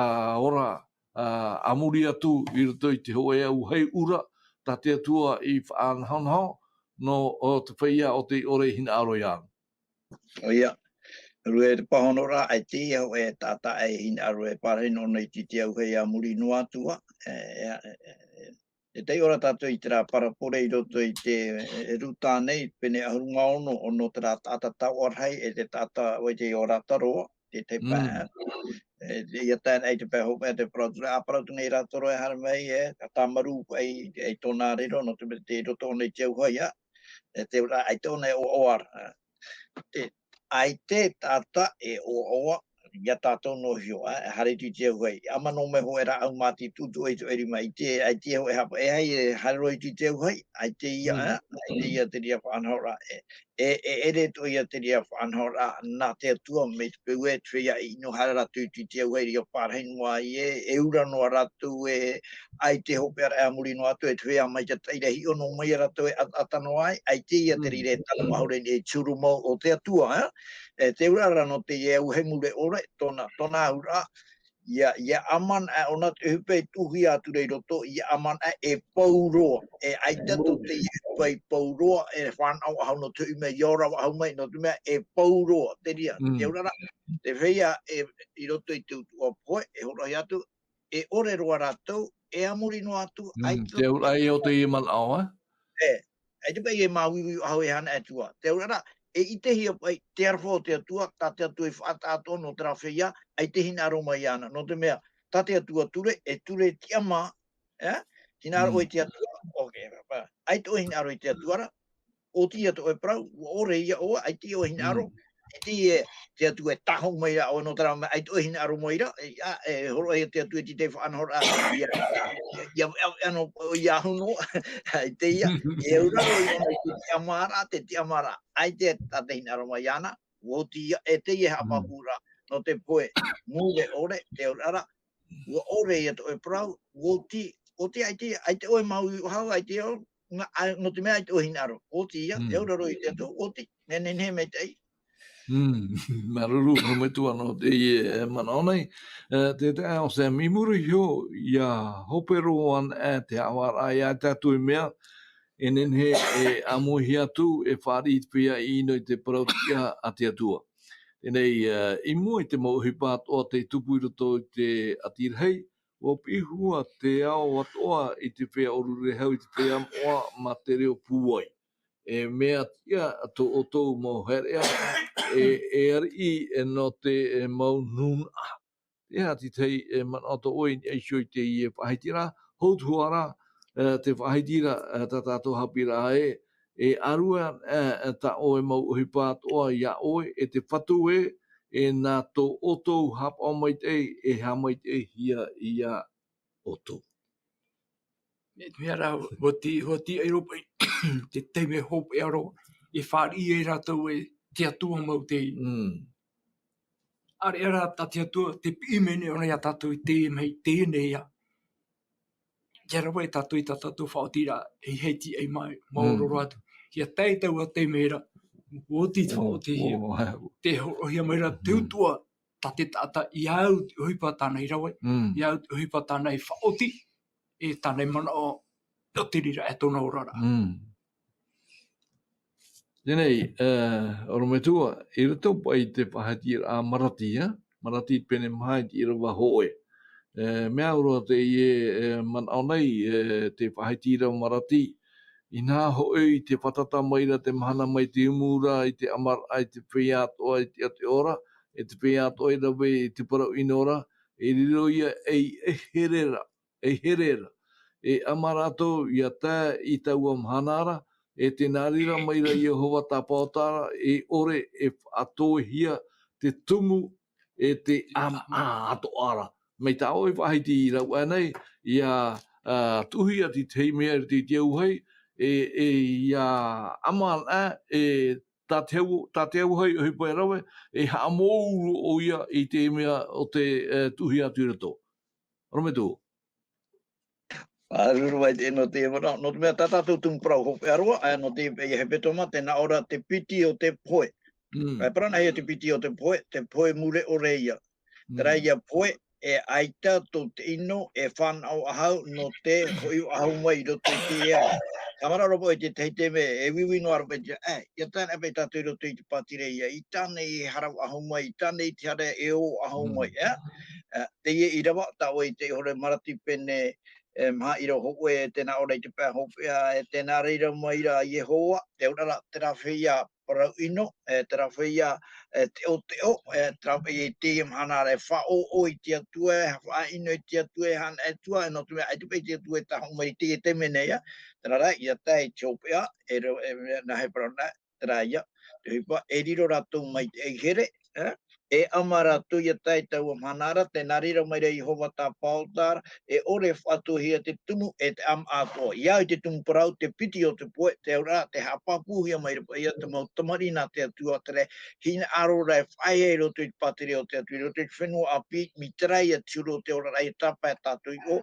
ā, ora, ā, a muri atu i roto i te hōʻē auahi ʻura, tā te Atua i faʻanahonaho, nō, ʻo te feiā ʻo tei ʻore i hinaʻaro iāna. ʻOia, rue te pāhonoraʻa, ʻaita e hōʻē taʻata e hinaʻaro e pārahi nōna i te, te auahi a muri noa atu ā, e, e, e, e taiʻo ra tātou i terā parabole i roto i te, e, Ruta nei, pene ʻahuru mā ono, ʻo nō terā taʻata taoʻa rahi, e te taʻata, ʻo vai te, ʻo Rātaro, te, te pae, e, ia tae ai te pae hopeʻa, te parau atu ra, ʻa parau atu nei Rātaro e haere mai, e, ʻa tāmarū ai, e, tōna riro, nō te mea tei roto ʻōna i te auahi, ā, e te ora, ʻaita ʻōna e ʻoaʻoa ra. Te, ʻaita e taʻata e ʻoaʻoa, ia tātou noa iho, ā, e haere atu i te auahi. ʻAma noa mai hōʻē rāʻau māti tuʻutuʻu i te rima, ʻaita, ʻaita e hōʻē hapa, e aha e haere roa atu i te auahi, ʻaita ia, ā, ʻaita ia te reira faʻanahoraʻa, e, e, e ʻere atoʻa ia te reira faʻanahoraʻa, nā te Atua, mai te peu ē, te feiā i ʻino haere rātou i te, te auahi, ʻia pārahi noa ai ē, e ura noa rātou ē, ʻaita e hopeʻa ra a muri noa atu, e te feiā maitaʻi ra, hiʻo noa mai ia rātou e ʻataʻata noa ai, ʻaita ia te reira e tano faʻahou ra i niʻa i te huru mau o te Atua, ā? E te auraʻa ra nō teie auahi mure ʻore, tōna, tōna auraʻa, ia, ia ʻamanaʻe ʻōna te ʻohipa e tuʻuhia atu ra i roto, ia ʻamanaʻe e pau roa, e ʻaita tō teie ʻohipa i pau roa, e fānaʻo ʻahu nō te hoʻi mea, ia ora ʻahu mai, nō te mea e pau roa, te reira, Mm. te auraʻa, te feiā e, i roto i te utuʻa pohe, e hōroʻahia atu, e ʻore roa rātou, e a muri noa atu, Mm, ʻaita te auraʻa e o teie manaʻo, e? E, ʻaita paʻi e māuiui ʻahu e hana e tua. Te auraʻa, e ʻitehia paʻi te aroha o te Atua, tā te Atua i faʻataʻa atoʻa nō terā feiā, ʻaita e hinaʻaro mai iāna. Nō te mea, tā te Atua ture, e ture tiʻamā, e? Hinaʻaro Mm. ʻoe i te Atua, ok, papa. ʻAita ʻoe hinaʻaro i te Atua ra, ʻoti ia tō ʻoe parau, ʻua ʻore ia ʻoe, ʻaita ʻoe hinaʻaro, Mm. ʻaita e, te Atua e tahoʻa mai ra ʻoe nō terā mea, ʻaita ʻoe hinaʻaro mai ra, e, a, e, hōroʻahia te Atua i te faʻanahoraʻa, ia, ia, ia, ano, ia huno, ʻaita ia, e auraʻa, i ʻōna i te tiʻamāraʻa, te tiʻamāraʻa, ʻaita tā te hinaʻaro mai iāna, ʻua oti ia, e teie Mm. haʻapāpūraʻa, nō te pohe, mure ʻore, te auraʻa, ʻua ʻore ia tō ʻoe parau, ʻua oti, ʻoti ʻaita, ʻaita ʻoe māuiui ʻahu, ʻaita ʻoe, nā, a, nō te mea ʻaita ʻoe hinaʻaro. ʻOti ia, Mm. e auraʻa i te Atua, ʻoti, nehenehe maitaʻi. Mm, māuruuru, ʻorometua nō teie, e, manaʻo nei. E, te, te, o se, i muri iho, ia hope roa ana, e, te haʻavāraʻa ia tātou i mea, e nehenehe, e ʻāmui atu, e fāriʻi i te feiā i ʻino i te parau tiʻa a te Atua. Teie nei, e, i mua i te mau ʻohipa atoʻa tei tupu i roto i te ʻati rahi, ʻua piʻihia te ao atoʻa i te feiā ʻōrurehau, i te feiā moʻa mā te reo pūai. E mea tiʻa tō ʻoutou mau haereʻa, e, e ariʻi, e nō te, e mau nūnaʻa. Te aha te tahi, e, manaʻo tō ʻoe i niʻa iho i teie faʻahitiraʻa, hou atu ra, e, te faʻahitiraʻa, e, tā tātou haʻapiʻiraʻa ē, e ʻārue, e, e tā ʻoe mau ʻohipa atoʻa iā ʻoe, e te Fatu ē, e nā tō ʻoutou haʻapaʻo maitaʻi, e haʻamaitaʻihia iā ʻoutou. E te mea rā, ʻua ti-, ʻua tiʻa i roto i te taime hopeʻa roa, e fāriʻi ai rātou e te Atua mau te Mm. ʻāreʻa rā tā te Atua, te piʻi mai nei ʻōna iā tātou i teie nei, teie nei ia. Ia rave tātou i tā tātou faʻaotiraʻa, e hei tiʻa mai, Mm. maoro roa atu. Ia tae i taua taime ra, ʻua oti te Oh, faʻaotihia. oh, Te hōroʻahia mai ra, te Mm. utuʻa, tā te taʻata, ia au te ʻohipa tāna i rave, Mm. ia au te ʻohipa tāna i faʻaoti, e tāna i manaʻo, o te reira e tōna oraraʻa. Mm. Teie nei, e, ʻorometua, i roto paʻi i te faʻahitiraʻa Marati, e? Marati pene maha i te ʻīrava hōʻē. E, mea au roa teie, e, manaʻo nei, e, te faʻahitiraʻa Marati, inaha hoʻi tē fātata mai ra te mahana mai te umu ra, i te ʻamaraʻa, i te feiā atoʻa, i te ateʻo ra, e te feiā atoʻa i rave i te parau ʻino ra, e riro ia ei, ei here ra, ei here ra. E ʻama rātou ia tae i taua mahana ra, e tē nā reira mai ra Iehova Tāpaotara, e ʻore e faʻatohia te tumu, e te ʻāmaʻa atoʻa ra. Mai tā ʻoe faʻahiti i rave nei, ia, a, tuʻuhia te tahi mea i te, te auahi, e, e ia ʻama ana, e tā te au-, tā te auahi ʻohipa e rave, e haʻamāuruuru ʻoia i te mea o te, e, tuʻuhia atu i roto. ʻOrometua. Māuruuru maitaʻi nō te manaʻo, nō te mea tā tātou tumu parau hopeʻa roa, ʻae, nō te, e, hepetoma, tē nā ʻō ra te piti o te pohe. Mm. E parau nā hea te piti o te pohe, te pohe mure ʻore ia. Terā Mm. ia pohe, e ʻaita tō te ʻino, e fānaʻo ʻahu, nō te hoʻi ʻahu mai i roto i te ao. Haʻamanaʻo ra paʻi i te tahi taime, e uiui noa ra paʻi te, e, ia tae ana paʻi tātou i roto i te pātireia, i tāna i hara ʻahu mai, i tāna i te hara e ō ʻahu Mm. mai, e? E, teie ʻīrava, tā ʻoe i te hōʻē Marati pene, e, maha ʻīrava hōʻē, tē nā ʻō ra i te pae hopeʻa, e tē nā reira mai ra Iehova, te auraʻa, terā feiā parau ʻino, e, terā feiā, e, teʻoteʻo, e, terā feiā i teie mahana ra e faʻaʻoʻo i te Atua, e faʻaʻino i te Atua, e hana e tua, e nō te mea, ʻaita paʻi te Atua e tahoʻa mai i teie taime nei, e. Terā rā, ia tae i te hopeʻa, e ro-, e, nā hea e parau na, terā ia, te ʻohipa, e riro rātou mai te here, e, e ʻama rātou ia tae i taua mahana ra, tē nā reira mai ra Iehova Tāpaotara, e ʻore e faʻatohia te tumu e te ʻāmaʻa atoʻa. Ia au i te tumu parau, te piti o te pohe, te auraʻa, tē haʻapāpūhia mai ra paʻi ia te mau tamariʻi nā te Atua, terā e hinaʻaro ra e faʻaea i roto i te pātireia o te Atua, i roto i te fenua ʻāpī, mai terā ia te huru o te oraraʻa, e tāpae tātou i ʻō,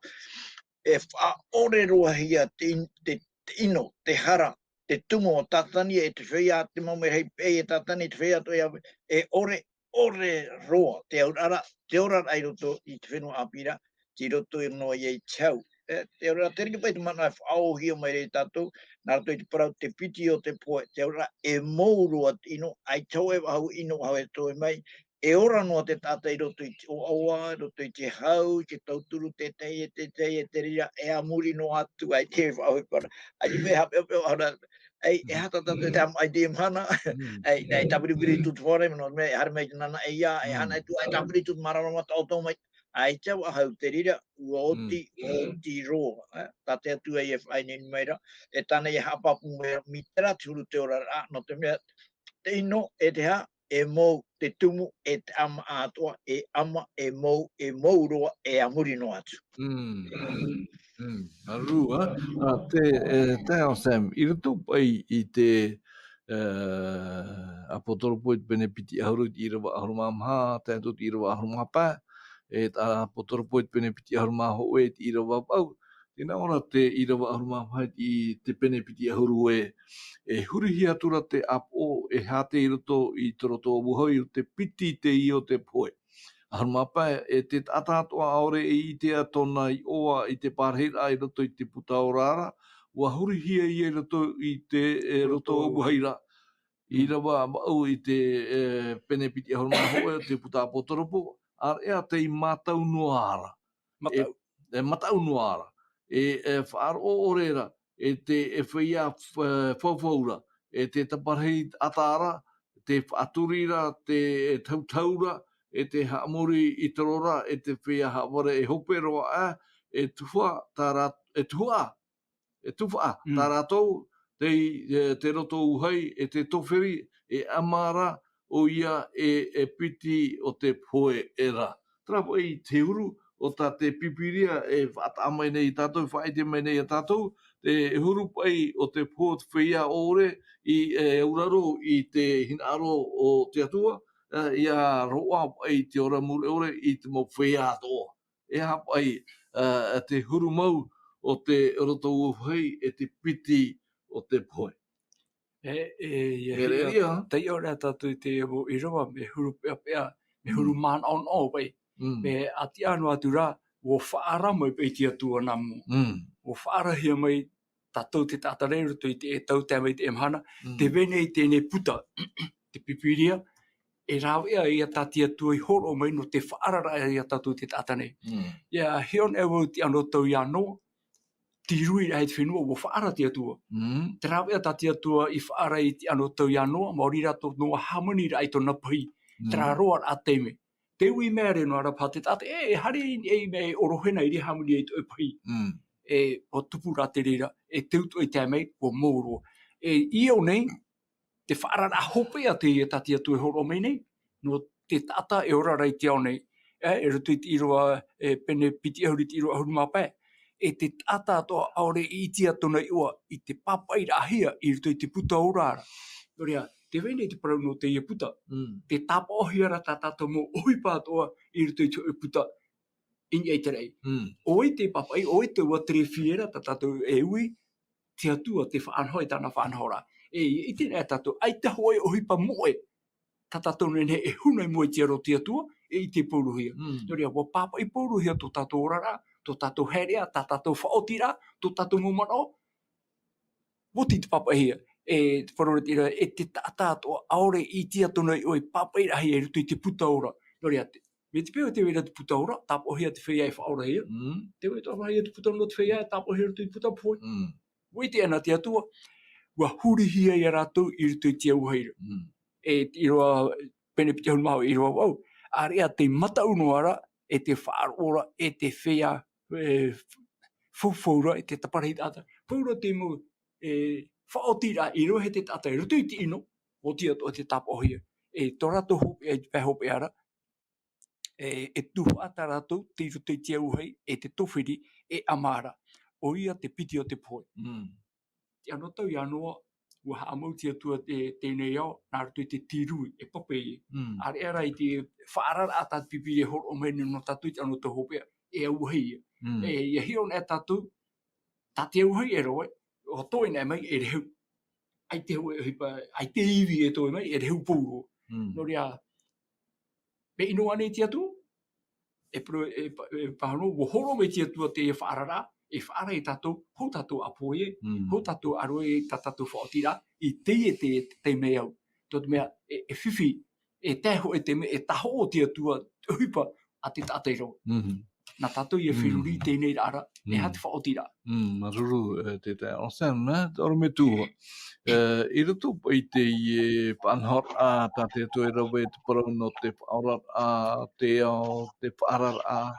e faʻaʻore roa hia te in-, te, te ʻino, te hara, te tumu o Tātani, e te feiā, te mau merahi peʻe e Tātani, e te feiā atoʻa ia, e ʻore, ʻore roa te auraʻa ra, te oraraʻa i roto i te fenua ʻāpī ra, tei roto noa ia i te hau. E, te oraraʻa, te reira paʻi te manaʻo e faʻaōhia mai ra ia tātou, nā roto i te parau te piti o te pohe, te oraraʻa e mou roa te ʻino, ʻaita hōʻē faʻahou ʻino faʻahou e toe mai, e ora noa te taʻata i roto i te ʻoaʻoa, i roto i te hau, i te tauturu, tētahi e tētahi e te reira, e a muri noa atu, ʻaita e faʻahope ra. ʻAita e haʻapeʻapeʻa faʻahou ra, ʻaita e aha tā tātou e tae mai i teie mahana, Mm. ʻaita, ʻaita e tāviriviri atu te fare, nō te mea, e haere mai te nanaʻe ia, e Mm. hana atu, ʻaita e tāviri atu te maramarama taʻoto mai, ʻaita faʻahou te reira, ua oti, Mm. ua oti roa, e, tā te Atua ia e faʻaineine mai ra, e tāna ia e haʻapāpū mai ra, mai terā te huru te oraraʻa, nō te mea, te ʻino, e te aha, e mou te tumu, e te ʻama atoʻa, e ʻama, e mou, e mou roa, e a muri noa atu. Mm. Mm. Arua, a, te, e, taeaʻe Sam, i roto paʻi i te, e, ʻApotarupo i te pene piti ʻahuru i te ʻīrava ʻahuru mā maha, tae atu i te ʻīrava ʻahuru mā pae, e, ʻApotarupo i te pene piti ʻahuru mā hōʻē i te ʻīrava vaʻu, Tē nā ʻō ra te ʻīrava ʻahuru mā maha i te pene piti ʻahuru ē, e hurihia atu ra te ʻāpoʻo, e hātē i roto i te roto o Vauhau, i te piti i te io te pohe. ʻAhuru mā pae, e te taʻata atoʻa ʻaore e ʻitea tōna iʻoa i te parahiraʻa i roto i te puta ora ra, ua hurihia ia i roto i te, e, roto o Vauhau ra. ʻĪrava vaʻu i te, e, pene piti ʻahuru mā hōʻē o te puta ʻApotarupo, ʻāreʻa tei mātau noa ra. Mātau. E, e mātau noa ra. E, e faʻaroʻo ʻore ra, e te, e feiā f-, faufau ra, e te taparahi ʻata ra, te faʻaturi ra, te, e tautau ra, e te haʻamori i te ora, e te feiā haʻavare e hope roa aʻe, e tufa, tā rā-, e tufa, e tufa, Mm. tā rātou, te, e, te roto uhai, e te toferi, e ʻama ra, ʻoia, e, e piti o te pohe ra. Terā paʻi te huru o tā te Pīpīria e faʻataʻa mai nei ia tātou, e faʻaʻite mai nei ia tātou, te huru paʻi o te pohe o te feiā ʻore i, e, auraro i te hinaʻaro o te Atua, e, ʻia roaʻa paʻi te ora mure ʻore i te mau feiā atoʻa. E aha paʻi, e, te huru mau o te roto uhai e te piti o te pohe. E, e, ia E hia, reira. Taiʻo ra tātou i te mau ʻīrava, e huru peʻapeʻa, e huru Mm. manaʻonaʻo paʻi. Mm. E a tiʻa noa atu ra, ʻua faʻaara mai paʻi te Atua nā mua. Mm. ʻUa faʻaarahia mai tātou te taʻata nei i roto i te tau tae mai i teie mahana. Mm. Tē vai nei teie puta, te Pīpīria, e rāveʻa ia tā te Atua i hōroʻa mai nō te faʻaararaʻa ia tātou te taʻata nei. Mm. ʻIa hiʻo anaʻe vau i te anotau ia Noa, te ruiraʻa i te fenua, ʻua faʻaara te Atua. Mm. Te rāveʻa tā te Atua i faʻaara i te anotau ia Noa, maori rā tō Noa hāmaniraʻa i tōna pahi, Mm. terā roaraʻa taime. Te ui mea reno ara paha te taʻata, e, e haere i, e, mea e ʻorohena i reira hāmani ai tō ʻoe pahi. Mm. E, ʻua tupu rā te reira, e tautoʻa i tae mai, ʻua mou roa. E, i ʻō nei, te faʻaararaʻa hopeʻa teie tā te Atua e hōroʻa mai nei, nō te taʻata e ora ra i te ao nei. E, i roto i te ʻīrava, e, pene piti ʻahuru i te ʻīrava ʻahuru mā pae. E te taʻata atoʻa ʻaore e ʻitea tōna iʻoa i te pāpaʻiraʻahia i roto i te puta ora ra. Nō reira, tē vai nei te parau nō teie puta. Mm. Tē tāpaʻohia ra tā tātou mau ʻohipa atoʻa i roto i te hōʻē puta i niʻa i te raʻi. Mm. ʻO vai tē pāpaʻi, ʻo vai tē ʻua terefie ra tā tātou e ui, te Atua tē faʻanaho i tāna faʻanahoraʻa. E, ʻia ʻite anaʻe tātou, ʻaita hōʻē ʻohipa moʻe tā tātou e nehenehe e huna i mua i te aro o te Atua, e ʻite paurohia. Mm. Nō reira, ʻua pāpaʻi paurohia tō tātou oraraʻa, tō tātou haereʻa, tā tātou faʻaotiraʻa, tō tātou mau manaʻo, ʻua oti te pāpaʻihia. E te parau ra te reira, e te taʻata atoʻa ʻaore e ʻitea tōna iʻoa i pāpaʻiraʻahia i roto i te puta ora. Nō reira, te, mai te peu tē vai ra te puta ora, tāpaʻohia te feiā e faʻaorahia. Mm. Tē vai atoʻa ra ia te puta nō te feiā e tāpaʻohia i roto i te puta pohe. Mm. ʻUa ʻite anaʻe te Atua, ʻua hurihia ia rātou i roto i te auahi ra. Mm. E te ʻīrava, pene piti ʻahuru mā hōʻē, ʻīrava vaʻu. ʻĀreʻa tei mātau noa ra, e te faʻaroʻo ra, e te feiā, e, faufau ra, e te taparahi taʻata. Pauroa te mau, e, faʻaotiraʻa i rave te taʻata i roto i te ʻino, ʻua oti atoʻa te tāpaʻohia. E tō rātou hopeʻa i te pae hopeʻa ra, e, e tuhaʻa tā rātou tei roto i te auahi, e te toferi, e ʻama ra. ʻOia te piti o te pohe. Mm. Te anotau ia Noa, ʻua haʻamau te Atua te, teie nei ao, nā roto i te tirui, e pape ia. Mm. ʻĀreʻa rā i te faʻaararaʻa tā te Pīpīria e hōroʻa mai nei nō tātou i te anotau hopeʻa, e auahi ia. Mm. E, ʻia hiʻo anaʻe tātou, tā te auahi e rave, ʻua toe anaʻe mai, e rehu. ʻAita hōʻē ʻohipa, ʻaita ivi e toe mai, e rehu pauroa. Mm. Nō reira, Mea ʻino ānei te Atua? E poro-, e pa-, e pāhono, ʻua hōroʻa mai te Atua teie faʻaararaʻa, e faʻaara ia tātou, hou tātou ʻāpoʻoraʻa, Mm. hou tātou ʻāroʻa i tā tātou faʻaotiraʻa, i teie te, te mea au. Tō te mea, e, e fifi, e tae hōʻē te mea, e tahoʻo te Atua, te ʻohipa a te taʻata i roto. Mhm. Nā tātou ia feruri Mm. i teie nei raʻa ra, e aha Mm. te faʻaotiraʻa. Mm, māuruuru, e, te taeaʻe Anselme, e, te ʻorometua. E, i roto paʻi i teie faʻanahoraʻa, tā te Atua e rave te parau nō te faʻaoraraʻa, te ao, te faʻaararaʻa.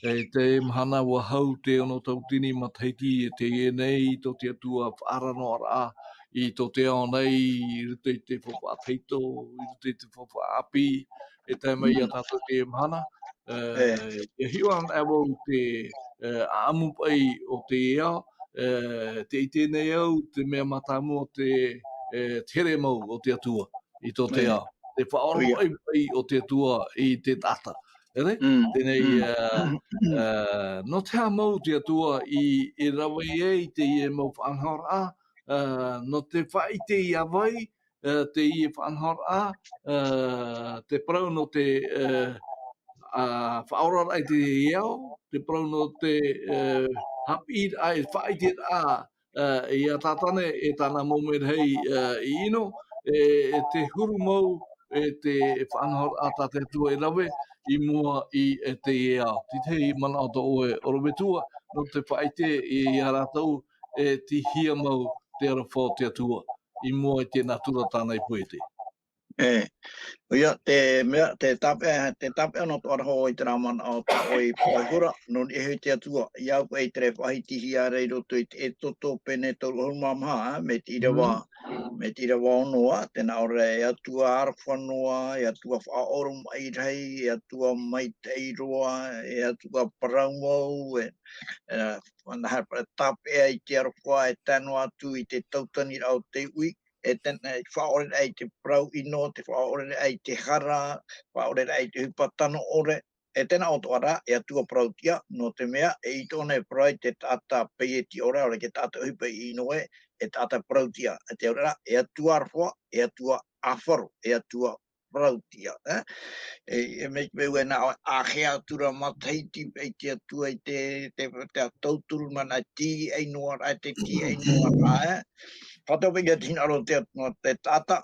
E, te mahana ʻua hau te ono tauatini matahiti, e teie nei tō te Atua faʻaara noa ra, i tō te ao nei, i roto i te faufaʻa tahito, i roto i te faufaʻa ʻāpī, e tae mai ia Mm. tātou teie mahana. E, E. e hiʻo anaʻe vau te, e, ʻāʻamu paʻi o te ao, e, tē ʻite nei au, te mea mātāmua o te, e, te here mau o te Atua i tō te E. ao. Te faʻaoromaʻi paʻi o te Atua i te taʻata. E re? Mm. Tēnei, Mm. e, e, nō te aha mau te Atua i, i rave ai teie mau faʻanahoraʻa, e, nō te faʻaʻite ia vai, e, teie faʻanahoraʻa, e, te parau nō te, e, a, faʻaoraraʻa i te ao, te parau nō te, e, haʻapiʻiraʻa, e faʻaʻiteraʻa, e, ia Tātane, e tāna mau merahi, e, i ʻino, e, e te huru mau, e te faʻanahoraʻa tā te Atua e rave, i mua i, e, teie ao. Te tahi manaʻo tō ʻoe ʻorometua, nō te faʻaʻite i, ia rātou, e, tei hea mau te aroha o te Atua, i mua i te nātura tāna i poiete. E, ʻoia, te mea, te tāpeʻa, te tāpeʻa nō tō ʻaraho i terā manaʻo tā ʻoe i pohe hura, nō niʻa iho i te Atua, i au paʻi te faʻahitihia ra i roto i te Exodo pene toru ʻahuru mā maha, e, mai te ʻīrava, Mm. mai te ʻīrava ono, ā, tē nā ʻō ra, e Atua aroha noa, e Atua faʻaoromaʻi rahi, e Atua maitaʻi roa, e Atua parau mau, e, e, ʻua nā hea paʻi tāpeʻa i te aroha e tae noa atu i te tauatini raʻa o te uʻi, e te, e faʻaʻoreraʻa i te parau ʻino, te faʻaʻoreraʻa i te hara, faʻaʻoreraʻa i te ʻohipa tano ʻore, e tē nā ʻō atoʻa ra, e Atua parau-tiʻa, nō te mea, e ʻite ʻōna e parau i te taʻata peieti ʻore, ʻaore rā te taʻata ʻohipa i ʻino ē, e taʻata parau-tiʻa, e te auraʻa, e Atua aroha, e Atua ʻāfaro, e Atua parau-tiʻa, e? E, e mai te peu e nā ʻō, ʻāhea atu ra matahiti paʻi te Atua i te, te, te tauturu mana tīaʻi noa ra, te tīaʻi noa ra, e? Faʻataʻa paʻi ia te hinaʻaro te, te taʻata,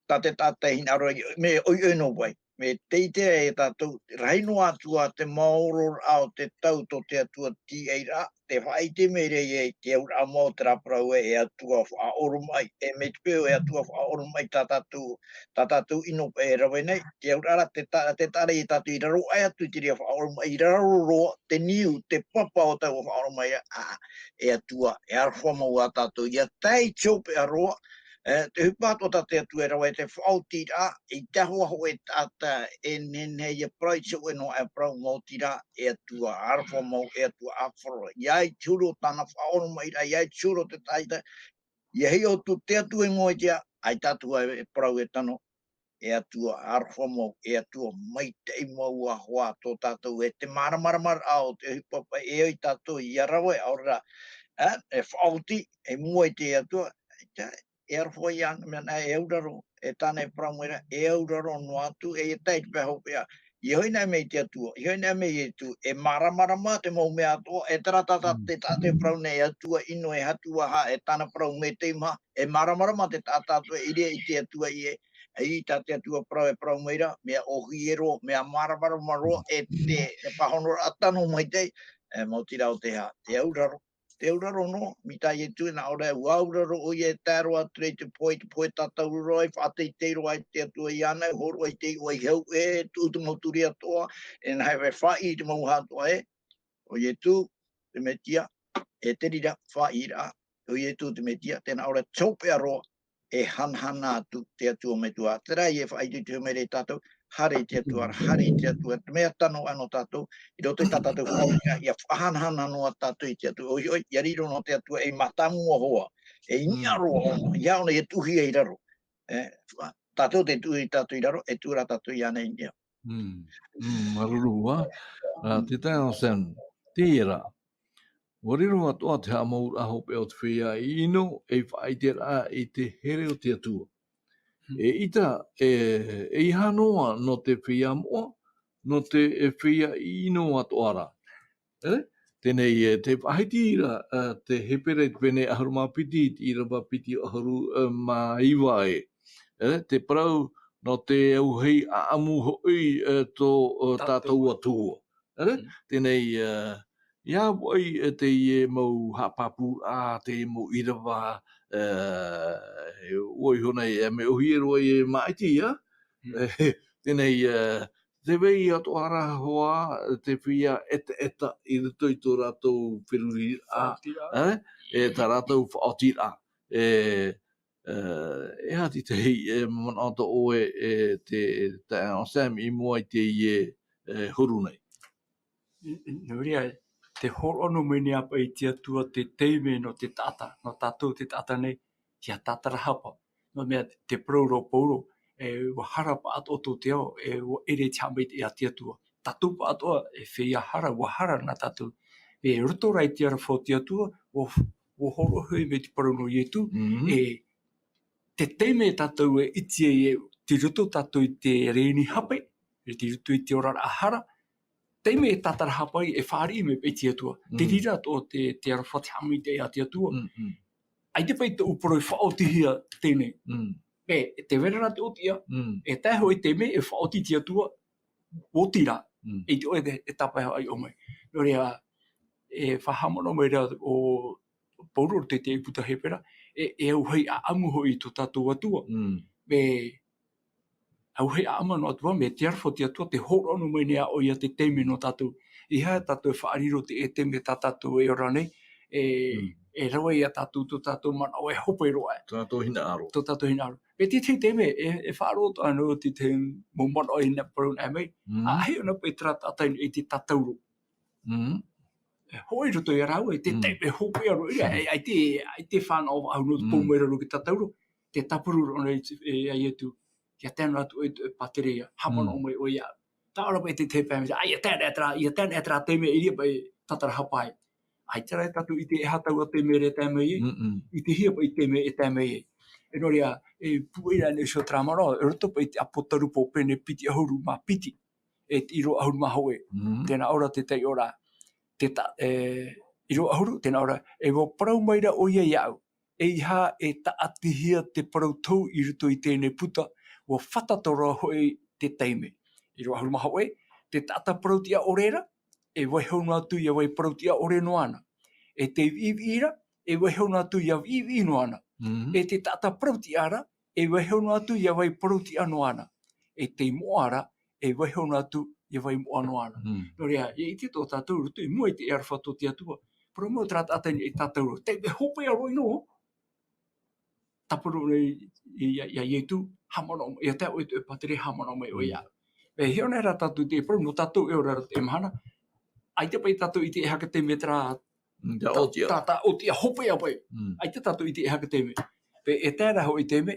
tā te taʻata e hinaʻaro, mea ʻoiʻoi noa paʻi. Mea tē ʻite ai tātou, rahi noa atu ā te maororaʻa o te tau tō te Atua tīaʻiraʻa, te faʻaʻite mai ra ia i te auraʻa mau o terā parau ē, e Atua faʻaʻoromaʻi, e mai te peu e Atua faʻaʻoromaʻi tā tātou, tā tātou ʻino e rave nei, te auraʻa ra te ta-, te taʻa ra ia tātou i raro aʻe atu i te reira faʻaʻoromaʻi, i raro roa, te niu, te papa o taua faʻaʻoromaʻiraʻa, ā, e Atua, e aroha mau ā tātou, ʻia tae i te hopeʻa roa, e, te ʻohipa atoʻa tā te Atua e rave, te faʻaotiraʻa, i te ahoaho e taʻata e nehenehe ia parau, i te hōʻē noa e parau, maoti rā, e Atua aroha mau, e Atua ʻāfaro, ʻia ʻite i te huru o tāna faʻaʻoromaʻiraʻa, ʻia ʻite i te huru o te taʻata, ʻia hiʻo atu te Atua i mua i te ao, ʻaita atu ā e parau e tano, e Atua aroha mau, e Atua maitaʻi mau ā hoʻi tō tātou, e te māramarama ra o te ʻohipa paʻi e ʻoi tātou ʻia rave, ʻaore rā, e, e faʻaoti, i mua i te Atua, ʻaita, e aroha ia, mea nā, e auraro, e tāna e parau mai ra, e auraro noa atu, e tae i te pae hopeʻa, ʻia hoʻi anaʻe mai te Atua, ʻia hoʻi anaʻe mai Ietu, e māramarama te mau mea atoʻa, e terā tā, tā, Mm. te, tā te parau nei, e Atua ʻino, e Atua hā, e tāna parau maitaʻi maha, e māramarama te taʻata atoʻa, e ʻere i te Atua ʻē, e, tā te Atua parau, e parau mai ra, mea ʻōhie roa, mea māramarama roa, e te, e pāhonoraʻa tano maitaʻi, e maoti rā ʻo te hā, te auraro, te auraro noa, mai tā Ietu e nā ʻō ra, ʻua auraro ʻoia e tae roa atu ra i te pohe, i te pohe tātauro roa, i faʻateitei roa ai te Atua iāna, e hōroʻa i te iʻoa i hau, e tuʻu te mau turi atoʻa, e nā hea e faʻaʻī i te mau hā atoʻa ē, ʻo Ietu, te Metia, e te reira faʻaʻīraʻa, ʻo Ietu te Metia, tē nā ʻō ra te hopeʻa roa, e hanahana atu te Atua Metua. Terā ia e faʻaitoito mai ra ia tātou, haere i te Atua ra, haere i te Atua. Te mea tano ā nō tātou, i roto i tā tātou faʻaʻite, ʻia faʻahanahana noa tātou i te Atua. ʻOi, ʻoi, ʻia riro noa te Atua, ei mātāmua hoʻi, ei niʻa roa ʻōna, ʻia ʻōna, ʻia tuʻu hia i raro. E, tātou te tuʻu i tātou i raro, e tuʻu rā tātou iāna i niʻa. Mm, mm, māuruuru ā. Ā, Mm. te taeaʻe Anselme, terā. ʻUa riro atoʻa te haʻamauraʻa hopeʻa o te feiā ʻino, ei faʻaʻiteraʻa i te here o te Atua. E ʻita, e, e ʻeiaha noa nō te feiā moʻa, nō te, e, feiā ʻino atoʻa ra. E? Teie nei, e, te faʻahiti ra, e, te Hepera i te pene ʻahuru mā piti, i te ʻīrava piti ʻahuru, e, mā iva e. E, te parau nō te auahi ʻaʻamu hoʻi, e, tō, e, tātou Atua. Ere? Mm. Teie nei, e, ʻia ʻoe, e, teie mau haʻapāpūraʻa, teie mau ʻīrava, e, ʻua iho nei, e, mea ʻōhie roa e māʻiti, ā? Mm. E, teie nei, e, tē vai atoʻa ra hoʻi te feiā ʻetaʻeta i roto i tō rātou feruriraʻa, Faʻaotiraʻa. E? E tā rātou faʻaotiraʻa. E, E, e aha te tahi, e, manaʻo tō ʻoe, e, te, te, o Sam i mua i teie, e, huru nei? I, i, nō reira, te hōroʻa noa mai nei ā paʻi te Atua te taime nō te taʻata, nō tātou te taʻata nei, ʻia tātarahapa. Nō te mea te, te parau ra ʻo Paulo, e, ʻua hara pāʻatoʻa tō te ao, e, ʻua ʻere te haʻamaitaʻi a te Atua. Tātou pāʻatoʻa, e feiā hara, ʻua hara nā tātou. E roto rā i te aroha o te Atua, ʻua, ʻua hōroʻa hoʻi mai te parau nō Ietu, Mhm. e te taime tātou e ʻite ai e tei roto tātou i te rēni hape, e tei roto i te oraraʻa hara, taime e tātarahapa ai e fāriʻi mai paʻi te Atua. Te Mm. reira atoʻa te, te aroha te haʻamaitaʻi a te Atua. Mm, mm. ʻAita paʻi tōʻu parau e faʻaotihia teie nei. Mm. E, e te vai ra te ʻōtiʻa, Mm. e tae hoʻi te mea e faʻaoti te Atua, ʻōti rā, Mm. e te ʻoe e, e tāpae hoʻi ʻō mai. Nō reira, e faʻahaʻamanaʻo mai ra ʻo Paulo te, te puta Hepera, e, e auahi ʻaʻamu hoʻi tō tātou Atua. Mm. Me, auahi ʻaʻamu nō Atua, me te aroha o te Atua, te hōroʻa noa mai nei ā ʻoia te taime nō tātou. ʻEiaha tātou e faʻariro te, e taime tā tātou e ora nei, e, Mm. e rave ia tātou, tō tātou manaʻo e hope roa. Tō tātou hinaʻaro. Tō tātou hinaʻaro. Me te tahi taime, e, e faʻaroʻo atoʻa nō te, te mau manaʻo i nā parau nā mai. Mm. ʻA, ʻaita ʻōna paʻi terā taʻata i te tātauro. Mm. E, hoʻi roto ia rāua, e te Mm. taime hopeʻa roa ia, Mm. e, ʻaita, ʻaita e fānaʻo faʻahou nō te Mm. pou mai raro ki te tātauro, te tāpuru roa nei, e, a Ietu, ʻia tae noa atu ʻoe i te pātireia, haʻamanaʻo Mm. mai ʻoe iāʻu. Taʻa ʻō ra paʻi te, te pae, ʻa, ʻia tae noa terā, ʻia tae noa terā taime i reira paʻi tātarahapa ai. ʻAita rā tātou i ʻite e aha taua taime e tae mai ai, Mm-mm. ʻitehia paʻi te taime e tae mai ai. E nō reira, e pūai ra nei iho terā manaʻo, e roto paʻi te ʻApotarupo pene piti ʻahuru mā piti, e te ʻīrava ʻahuru mā hōʻē. Mm. Tē nā ʻō ra te taiʻoraʻa. Te ta-, e, ʻīrava ʻahuru, tē nā ʻō ra, e ʻua parau mai ra ʻoia iāʻu. ʻEiaha e tāʻatihia te parau tohu i roto i teie puta, ʻua fātata roa hoʻi te taime. ʻĪrava ʻahuru mā hōʻē, te taʻata parau-tiʻa-ʻore ra, e vaiiho noa atu ʻia vai parau-tiʻa-ʻore noa na. E te viʻiviʻi ra, e vaiiho noa atu ʻia viʻiviʻi noa na. Mm. E te taʻata parau-tiʻa ra, e vaiiho noa atu ʻia vai parau-tiʻa noa na. E te moʻa ra, e vaiiho noa atu ʻia vai moʻa noa na. Mm. Nō reira, ʻia ʻite atoʻa tātou, roto i mua i te aroha tō te Atua. Parau mau terā taʻata i tātauro. Te, te hopeʻa roa ʻino. Tāpuru nei ia, ia Ietu, haʻamanaʻo mai, ʻia tae ʻoe i te pātireia, haʻamanaʻo mai ʻoe iāʻu. Mm. E hiʻo nei rā tātou te parau, nō tātou e ora ra teie mahana. ʻAita paʻi tātou i ʻite e aha te taime terā Mm, tā ta-, ʻōtiʻa. tā, tā ʻōtiʻa hopeʻa paʻi. Mm. ʻAita tātou i ʻite e aha te taime. Pē e tae ra hoʻi te taime,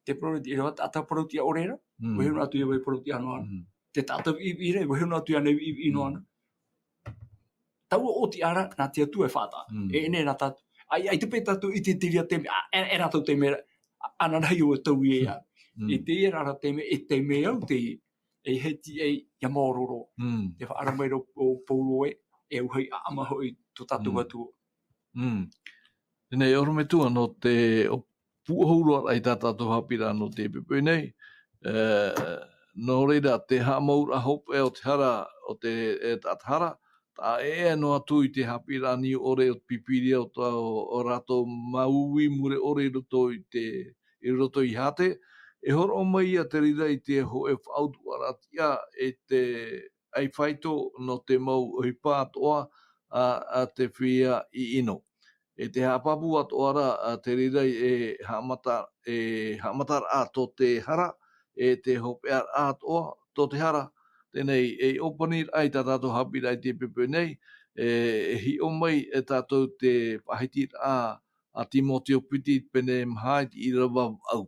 te parau i te ʻīrava, taʻata parau-tiʻa-ʻore ra, Mm. vaiiho noa atu ʻia vai parau-tiʻa noa na. Mm. Te taʻata viʻiviʻi ra, vaiiho noa atu ʻia vai viʻiviʻi noa na. Mm. Taua ʻōtiʻa ra, nā te Atua e faʻataʻa. Mm. E, e nehenehe rā tātou. ʻAi, ʻaita paʻi tātou i ʻite i te reira taime, ā, e, e rātou taime ra, ā, ananahi ʻo tau ia. Mm. I teie rā rā taime, e taime au te, e hiti ai ʻia maoro roa. Mm. Tē faʻaara mai ra ʻo Paulo ē, e auahi ʻaʻamu hoʻi tō tātou Mm. Atua. Mm. Teie nei, ʻorometua, nō te, ʻo pūʻohu roa ai tā tātou haʻapiʻiraʻa nō te poʻipoʻi nei. E, nō reira, te haʻamauraʻa hopeʻa o te hara, o te, e, taʻata hara, taʻa ʻē noa atu i te haʻapiʻiraʻa niu ʻore o te Pīpīria o tō, o rātou māuiui mure ʻore i roto i te, i roto i Hāte, e hōroʻa mai ia te reira i te hōʻē faʻautuʻaraʻa tiʻa, e te ʻaifaito nō te mau ʻohipa atoʻa a, a te feiā ʻino. E te haʻapāpū atoʻa ra, a, te reira e haʻamata-, e haʻamataraʻa tō te hara, e te hopeʻaraʻa atoʻa tō te hara. Teie nei, e ʻōpaniraʻa i tā tātou haʻapiʻiraʻa i te poʻipoʻi nei, e, e hiʻo mai e tātou te faʻahitiraʻa a Timoteo piti pene maha i te ʻīrava vaʻu.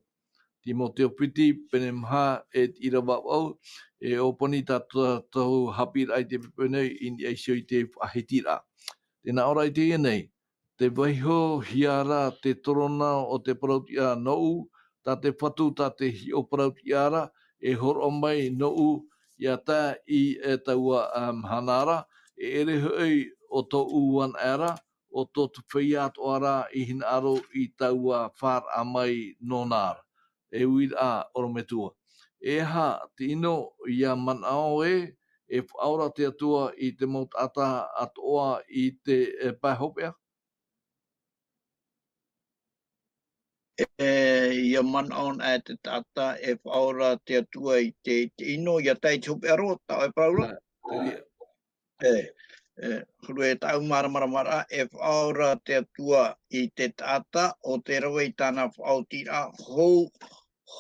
Timoteo piti, pene maha, e te ʻīrava vaʻu, e ʻōpani tā tātou haʻapiʻiraʻa i te poʻipoʻi nei i niʻa iho i te faʻahitiraʻa. Tē nā ʻō ra i teie nei, tē vaiihohia ra te toronao o te parau-tiʻa nōʻu, tā te Fatu, tā te hiʻo parau tiʻa ra, e hōroʻa mai nōʻu ia tae i, e, taua, ā, mahana ra, e ʻere hoʻi ʻo tōʻu anaʻe ra, ʻo tō te feiā atoʻa ra i hinaʻaro i taua fāraʻa mai nōna ra. E uiraʻa ʻorometua. E aha te ʻino ia manaʻo ē, e faʻaora te Atua i te mau taʻata atoʻa i te, e, pae hopeʻa? E, ia manaʻo anaʻe te taʻata, e faʻaora te Atua i te, te ʻino, ia tae i te hopeʻa roa, tā ʻoe e parau ra? Nā, te reira. E, e, huru e tāʻu māramarama ra, e faʻaora te Atua i te taʻata, ʻo tē rave i tāna faʻaotiraʻa, hou,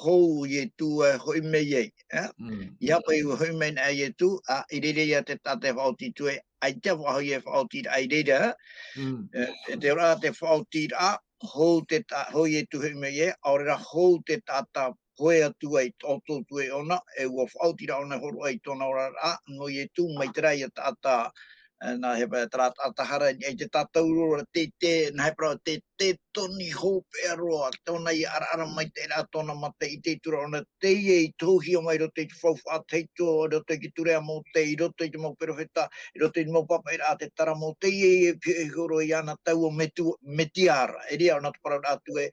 hou Ietu e hoʻi mai ai, e? Mm. I hapa i hoʻi mai na Ietu, ā, i reira ia te taʻata e faʻaoti atu ai, ʻaita faʻahou e faʻaotiraʻa i reira, Mm. e, e te ora te faʻaotiraʻa, hou te ta-, hou Ietu hoʻi mai ai, ʻaore rā hou te taʻata pohe atu ai, taʻoto atu ai ʻōna, e ʻua faʻaotiraʻa ʻōna e hōroʻa i tōna oraraʻa, nō Ietu, mai terā ia taʻata, e, nā hea paʻi, terā taʻata hara i niʻa i te tātauro ra, te, te, nā hea paʻi, te, te toni hopeʻa roa, tōna ia ʻaraʻara maitaʻi ra, tōna mata i te tura ʻōna, teie i tohuhia mai i roto i te faufaʻa tahito, i roto i te ture a Mōte, i roto i te mau perofeta, i roto i te mau pāpaʻiraʻa a te Taramo, teie e pihaʻi iho roa iāna taua metu-, Metia ra. E reira ʻōna te parau atu ē,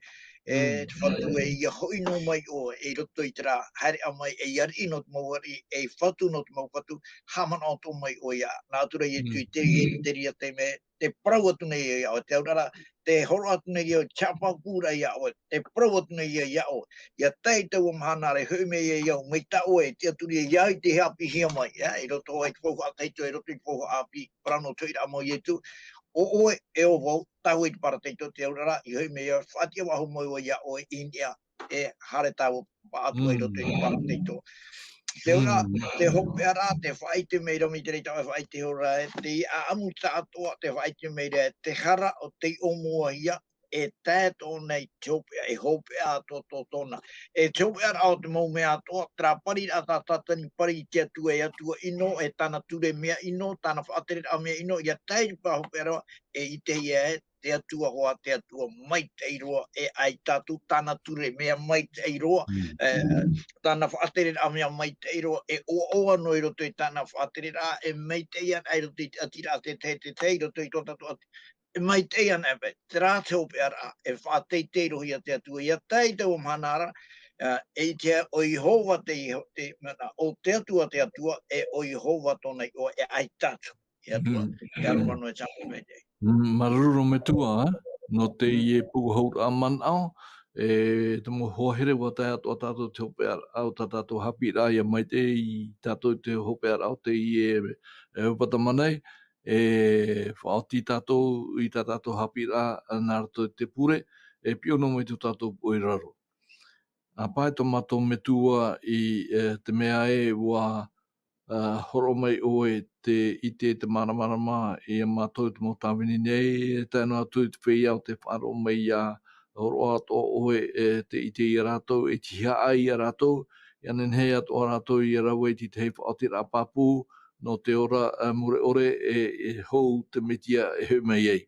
e, Mm. te Fatu ē, ia hoʻi noa mai ʻoe, i roto i terā, haereʻa mai, ei ariʻi nō te mau ariʻi, ei Fatu nō te mau Fatu, haʻamanaʻo atoʻa mai ʻoe iāʻu. Nā ʻatura Ietu Mm. i te, i te reira taime, tē parau atu nei ia iā ʻoe, te auraʻa, tē hōroʻa atu nei ia ʻoe, te haʻapāpūraʻa iā ʻoe, tē parau atu nei ia iā ʻoe, ia tae i taua mahana ra e hoʻi mai ai au, mai tā ʻoe, e tiʻaturi ai au i te haʻapiʻihia mai, ā, i roto i te faufaʻa tahito, i roto i te faufaʻa ʻāpī, parau nō te hoʻiraʻa mau Ietu, ʻo ʻoe, e ʻo vau, tāua i te parau tahito, te auraʻa, i hoʻi mai au, faʻatiʻa faʻahou mai au iā ʻoe, i niʻa, e haere tāua paʻatoʻa i roto i te Mm. parau tahito. Te ora, Mm. te hopeʻaraʻa, tē faʻaʻite mai ra, mai te reira tā ʻoe e faʻaʻite iho ra, e, te ʻāʻamu tāʻātoʻa, tē faʻaʻite mai ra, te hara ʻo tei ʻōmuahia, e tae tōna i te hopeʻa, e hopeʻa atoʻa tō-, tōna. E te hopeʻaraʻa o te mau mea atoʻa, terā pariraʻa tā Tātani pari i te Atua, e Atua ʻino, e tāna ture mea ʻino, tāna faʻatereraʻa mea ʻino, ia tae i te pae hopeʻa roa, e ʻitehia e te Atua hoʻi, te Atua maitaʻi roa, e ʻaita atu tāna ture mea maitaʻi roa, Mm. e, tāna faʻatereraʻa mea maitaʻi roa, e ʻoaʻoa noa i roto i tāna faʻatereraʻa, e maitaʻi ana i roto i te ʻatiraʻa te tahi, te tahi, i roto i tō tātou ʻati-, e maitaʻi ana e paʻi, terā te hopeʻaraʻa, e faʻateitei roa ia te Atua, ia tae i taua mahana ra, e, e ʻitehia ʻo Iehova te Iho-, te, mana, ʻo te Atua te Atua, e ʻo Iehova tōna iʻoa, e ʻaita atu. E Atua, Mm. e aro noa e tāmau mai te. Mm, māuruuru metua, nō teie pū houraʻa manaʻo, e te mau hoa here ʻua tae atoʻa tātou te hopeʻaraʻa, ʻo tā tātou haʻapiʻiraʻa ia maitaʻi tātou i te hopeʻaraʻa o teie, e, upoʻotaʻa nei, e faʻaoti tātou i tā tātou haʻapiʻiraʻa, nā roto i te pure, e piʻo noa mai tō tātou poʻe i raro. ʻA pae tō mātou Metua i, e, te mea ē ʻua, ā, hōroʻa mai ʻoe te ʻite, te māramarama ia mātou i te mau tāvini nei, e tae noa atu i te feiā ʻo tē faʻaroʻo mai ia hōroʻa atoʻa ʻoe, e, tē ʻite ia rātou, e tīhaʻa ia rātou, ia nehenehe atoʻa rātou ia rave i te tahi faʻaotiraʻa pāpū, nō te ora, ā, mure ʻore, e, e hou te Metia e hoʻi mai ai.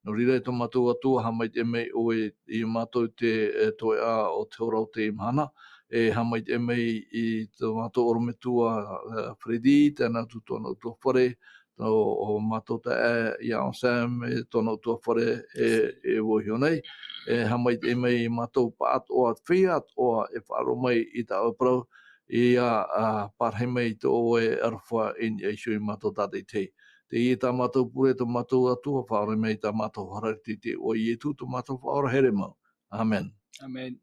Nō reira, e tō mātou Atua, haʻamaitaʻi mai ʻoe ia mātou te, e, toeʻa o te hora o teie mahana, e haʻamaitaʻi mai i tō mātou ʻorometua, ā, Freddy, tē nā atu tōna ʻutuāfare, tō, ʻo mātou taeaʻe ia Sam, e tōna ʻutuāfare, e, e ʻua iho nei, e haʻamaitaʻi mai ia mātou paʻatoʻa, feiā atoʻa e faʻaroʻo mai i tā ʻoe parau, ia, ā, parahi mai i tō ʻoe aroha i niʻa iho ia mātou tātaʻitahi. Teie tā mātou pure, tō mātou Atua, faʻaora mai tā mātou Fatu i te iʻoa o Ietu, tō mātou Faʻaora here mau. ʻĀmene. ʻĀmene.